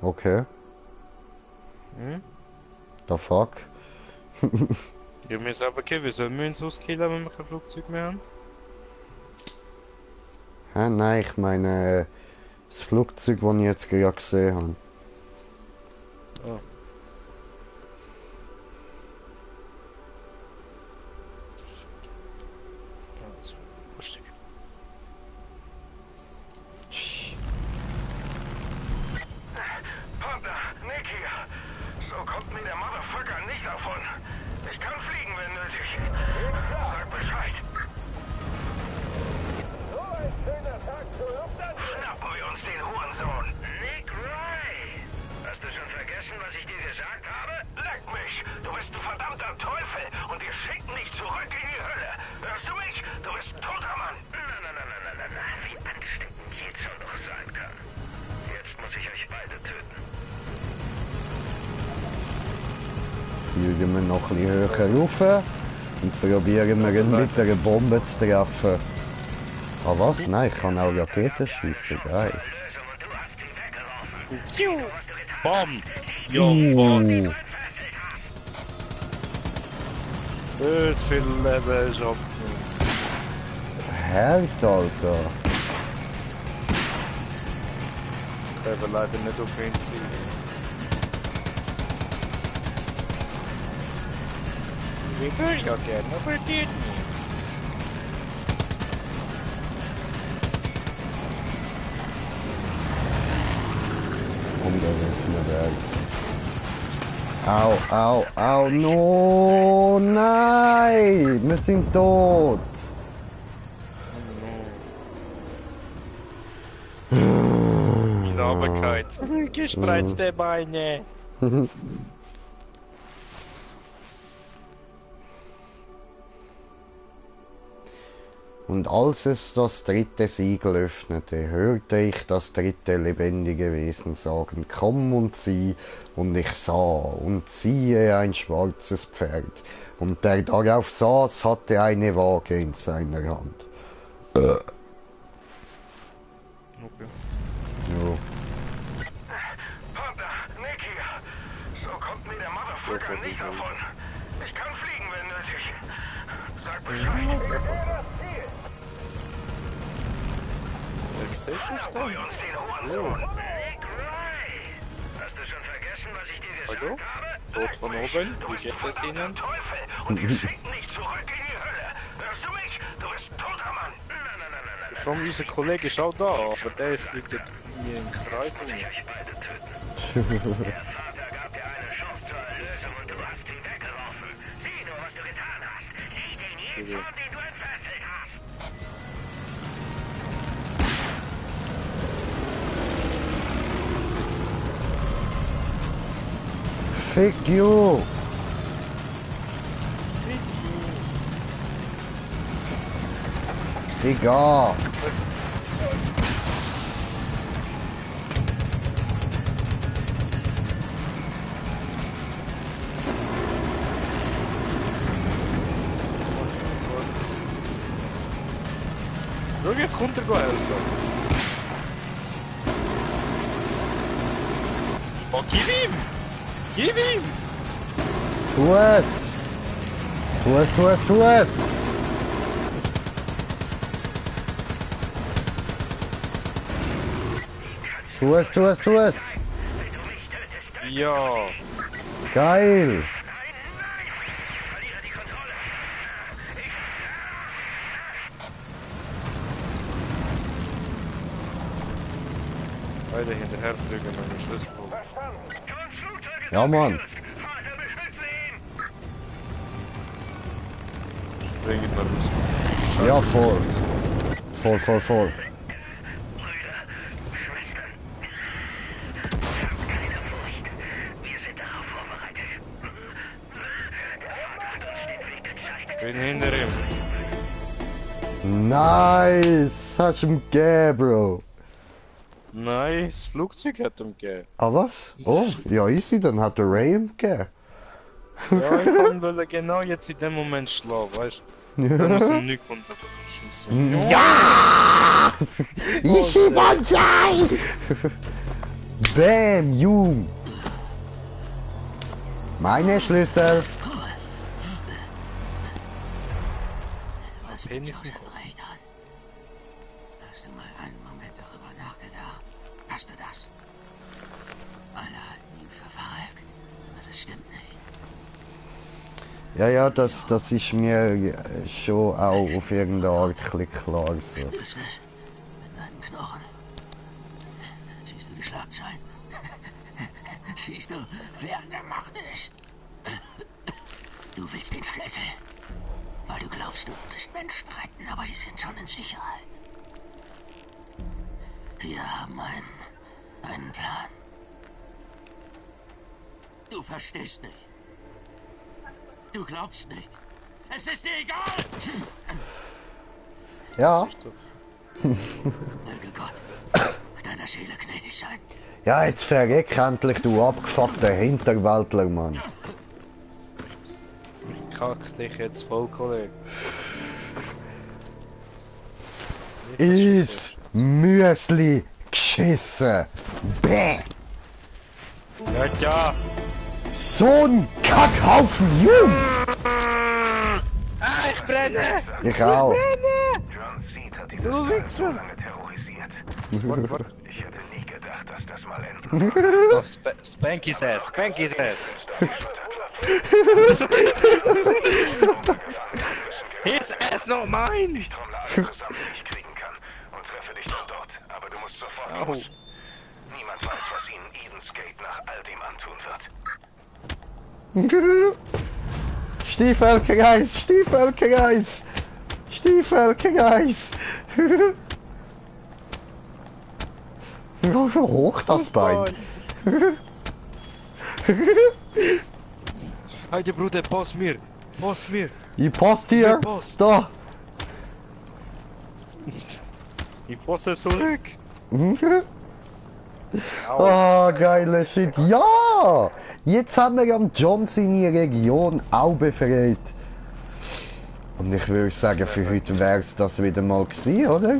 Okay. Hm? The fuck? Ja, mir ist aber okay, wir sollen uns auskillen, wenn wir kein Flugzeug mehr haben. Hä, nein, ich meine das Flugzeug, das ich jetzt gerade gesehen habe. Oh. Ja, das ist lustig. Partner, Nick hier. So kommt mir der Motherfucker nicht davon. Ich kann fliegen, wenn nötig. Sag Bescheid. So ein schöner Tag zur Luftangriffe. Schnappen wir uns den Hurensohn. Nick Ray. Hast du schon vergessen, was ich dir gesagt habe? Leck mich. Du bist ein verdammter Teufel und wir schicken dich zurück in die Hölle. Hörst du mich? Du bist ein toter Mann. Na. Wie ansteckend jetzt schon noch sein kann. Jetzt muss ich euch beide töten. Fliegen wir noch ein bisschen höher rauf und probieren wir ihn mit einer Bombe zu treffen. Ah was? Nein, ich kann auch Raketen schiessen, geil. Bam! Ja, was? Das viel Leben ist ab. Herd, Alter. Ich habe leider nicht auf ihn zielen. Ich will ja gerne, aber geht nicht. Komm, da ist mir weg. Au, no, nein, wir sind tot. Lauberkeit. Gespreizte Beine. Und als es das dritte Siegel öffnete, hörte ich das dritte lebendige Wesen sagen, komm und sieh, und ich sah, und siehe ein schwarzes Pferd, und der darauf saß, hatte eine Waage in seiner Hand. Okay. Jo. Partner, Nick hier. So kommt mir der Motherfucker nicht davon. Ich kann fliegen, wenn nötig. Sag Bescheid. Ich sehe das Ziel. Schnappen wir uns den Hurensohn. Nick Ray. Hast du schon vergessen, was ich dir gesagt Hallo? habe? Dort von oben, Du wie bist geht ein es verdammter Ihnen? Teufel und wir schicken dich zurück in die Hölle. Hörst du mich? Du bist ein toter Mann. Na. Schon unser Kollege ist auch da, aber der fliegt hier im Kreis rein. Euch beide töten. Der Vater gab dir eine Chance zur Erlösung und du hast sie weggeworfen. Sieh nur, was du getan hast. Sieh den Jezorn, den du entfesselt hast. Fick you! Digga! Schau, jetzt kommt er helfen. Oh, gib ihm! Gib ihm! Tu es! Tu es, tu es, tu es! Tu es, tu es, tu es! Ja! Geil! Beide hinterher fliegen mit dem Schlüssel. Ja, Mann. Springen wir raus. Ja, voll. Voll, voll, voll. Bin hinter ihm. Nice! Hast du ihm gegeben, Bro. Nein, das Flugzeug hat ihm gegeben. Ah, was? Oh, ja, easy, dann hat der Ray ihm gegeben. Ja, ich wollte genau jetzt in dem Moment schlagen, weißt du? Dann muss er nichts von der Verschießen. Ja! Ishi Bonsai! Bam, Jung! Meine Schlüssel! Penis im Kopf. Recht hat. Hast du mal einen Moment darüber nachgedacht? Hast du das? Alle halten ihn für verrückt. Aber das stimmt nicht. Ja, ja, das ist mir schon auch auf irgendeine Art ein bisschen klar. So. Ist das? Mit deinen Knochen. Siehst du die Schlagzeilen? Siehst du, wer an der Macht ist? Du willst den Schlüssel. Weil du glaubst, du würdest Menschen retten, aber die sind schon in Sicherheit. Wir haben einen Plan. Du verstehst nicht. Du glaubst nicht. Es ist dir egal! Ja. Möge Gott deiner Seele gnädig sein. Ja, jetzt verreck endlich, du abgefuckter Hinterwäldler, Mann. Kack dich jetzt voll, Kollege. Is Müsli geschissen. Bäh. Ja, ja. So ein Kackhaufen Jung. Ah, ich brenne! Ich auch. John Seed hat die Du so Wichser! lange terrorisiert. Warte. Ich hätte nie gedacht, dass das mal enden. Oh, Spanky's ass, Spanky's ass. His ass, not mine! Ich trommle alles zusammen, die ich kriegen kann und treffe dich dann dort. Aber du musst sofort Au. los. Niemand weiß, was ihnen Eden's Gate nach all dem antun wird. Stiefelkereis, Stiefelkereis. Stiefelkereis. Wie hoch das Bein. Heide Bruder, pass mir! Pass mir! Ich passt hier. Ja, passt. Da. Ich passe zurück! Oh, geile Shit. Ja! Jetzt haben wir am John seine Region auch befreit. Und ich würde sagen, für heute wäre es das wieder mal gewesen, oder?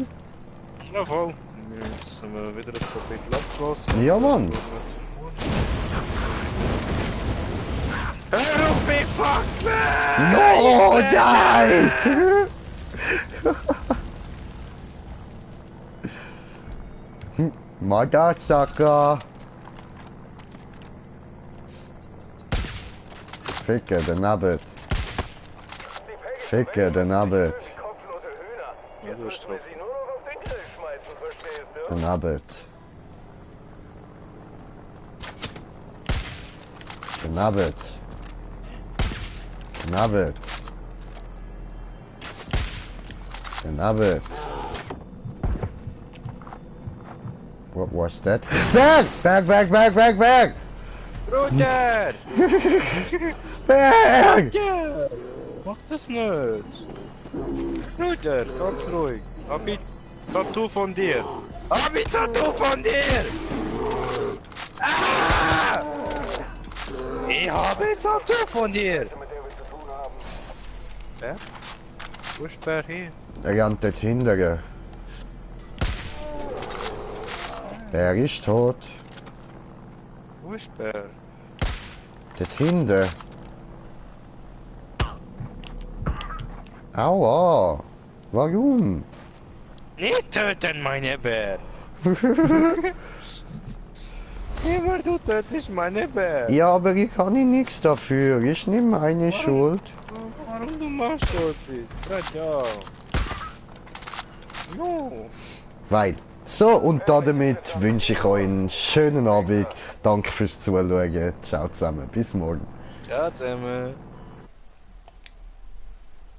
Ja, voll. Jetzt haben wir wieder das Kapitel abgeschlossen. Ja, Mann. Hör auf mich, fuck me! No, nein! Motherfucker! Ficke, den Abbott. Ficke, den Abbott. Kopflose Hühner. Ja, du hast drauf. Sie nur noch auf den Grill schmeißen, verstehst du? Den Abbott. Den Abbott. Den Abbott. Den Abbott. What was that? Back! Back, back, back, back, back! Bruder! Back! Bruder! Mach das nicht! Bruder, ganz ruhig. Hab ich Tattoo von dir? Hab ich Tattoo von dir? Ah! Ich habe ein Tattoo von dir! Wer? Wo ist der hier? Er rennt dort hinterher. Er ist tot. Wo ist der? Dort hinten. Aua! Warum? Nicht töten, meine Bär! Immer du tötest meine Bär! Ja, aber ich kann nichts dafür. Ist nicht meine Schuld. Warum du machst so etwas? Ja. No. Weil So, und damit wünsche ich euch einen schönen Abend. Danke fürs Zuschauen. Ciao zusammen. Bis morgen. Ciao zusammen.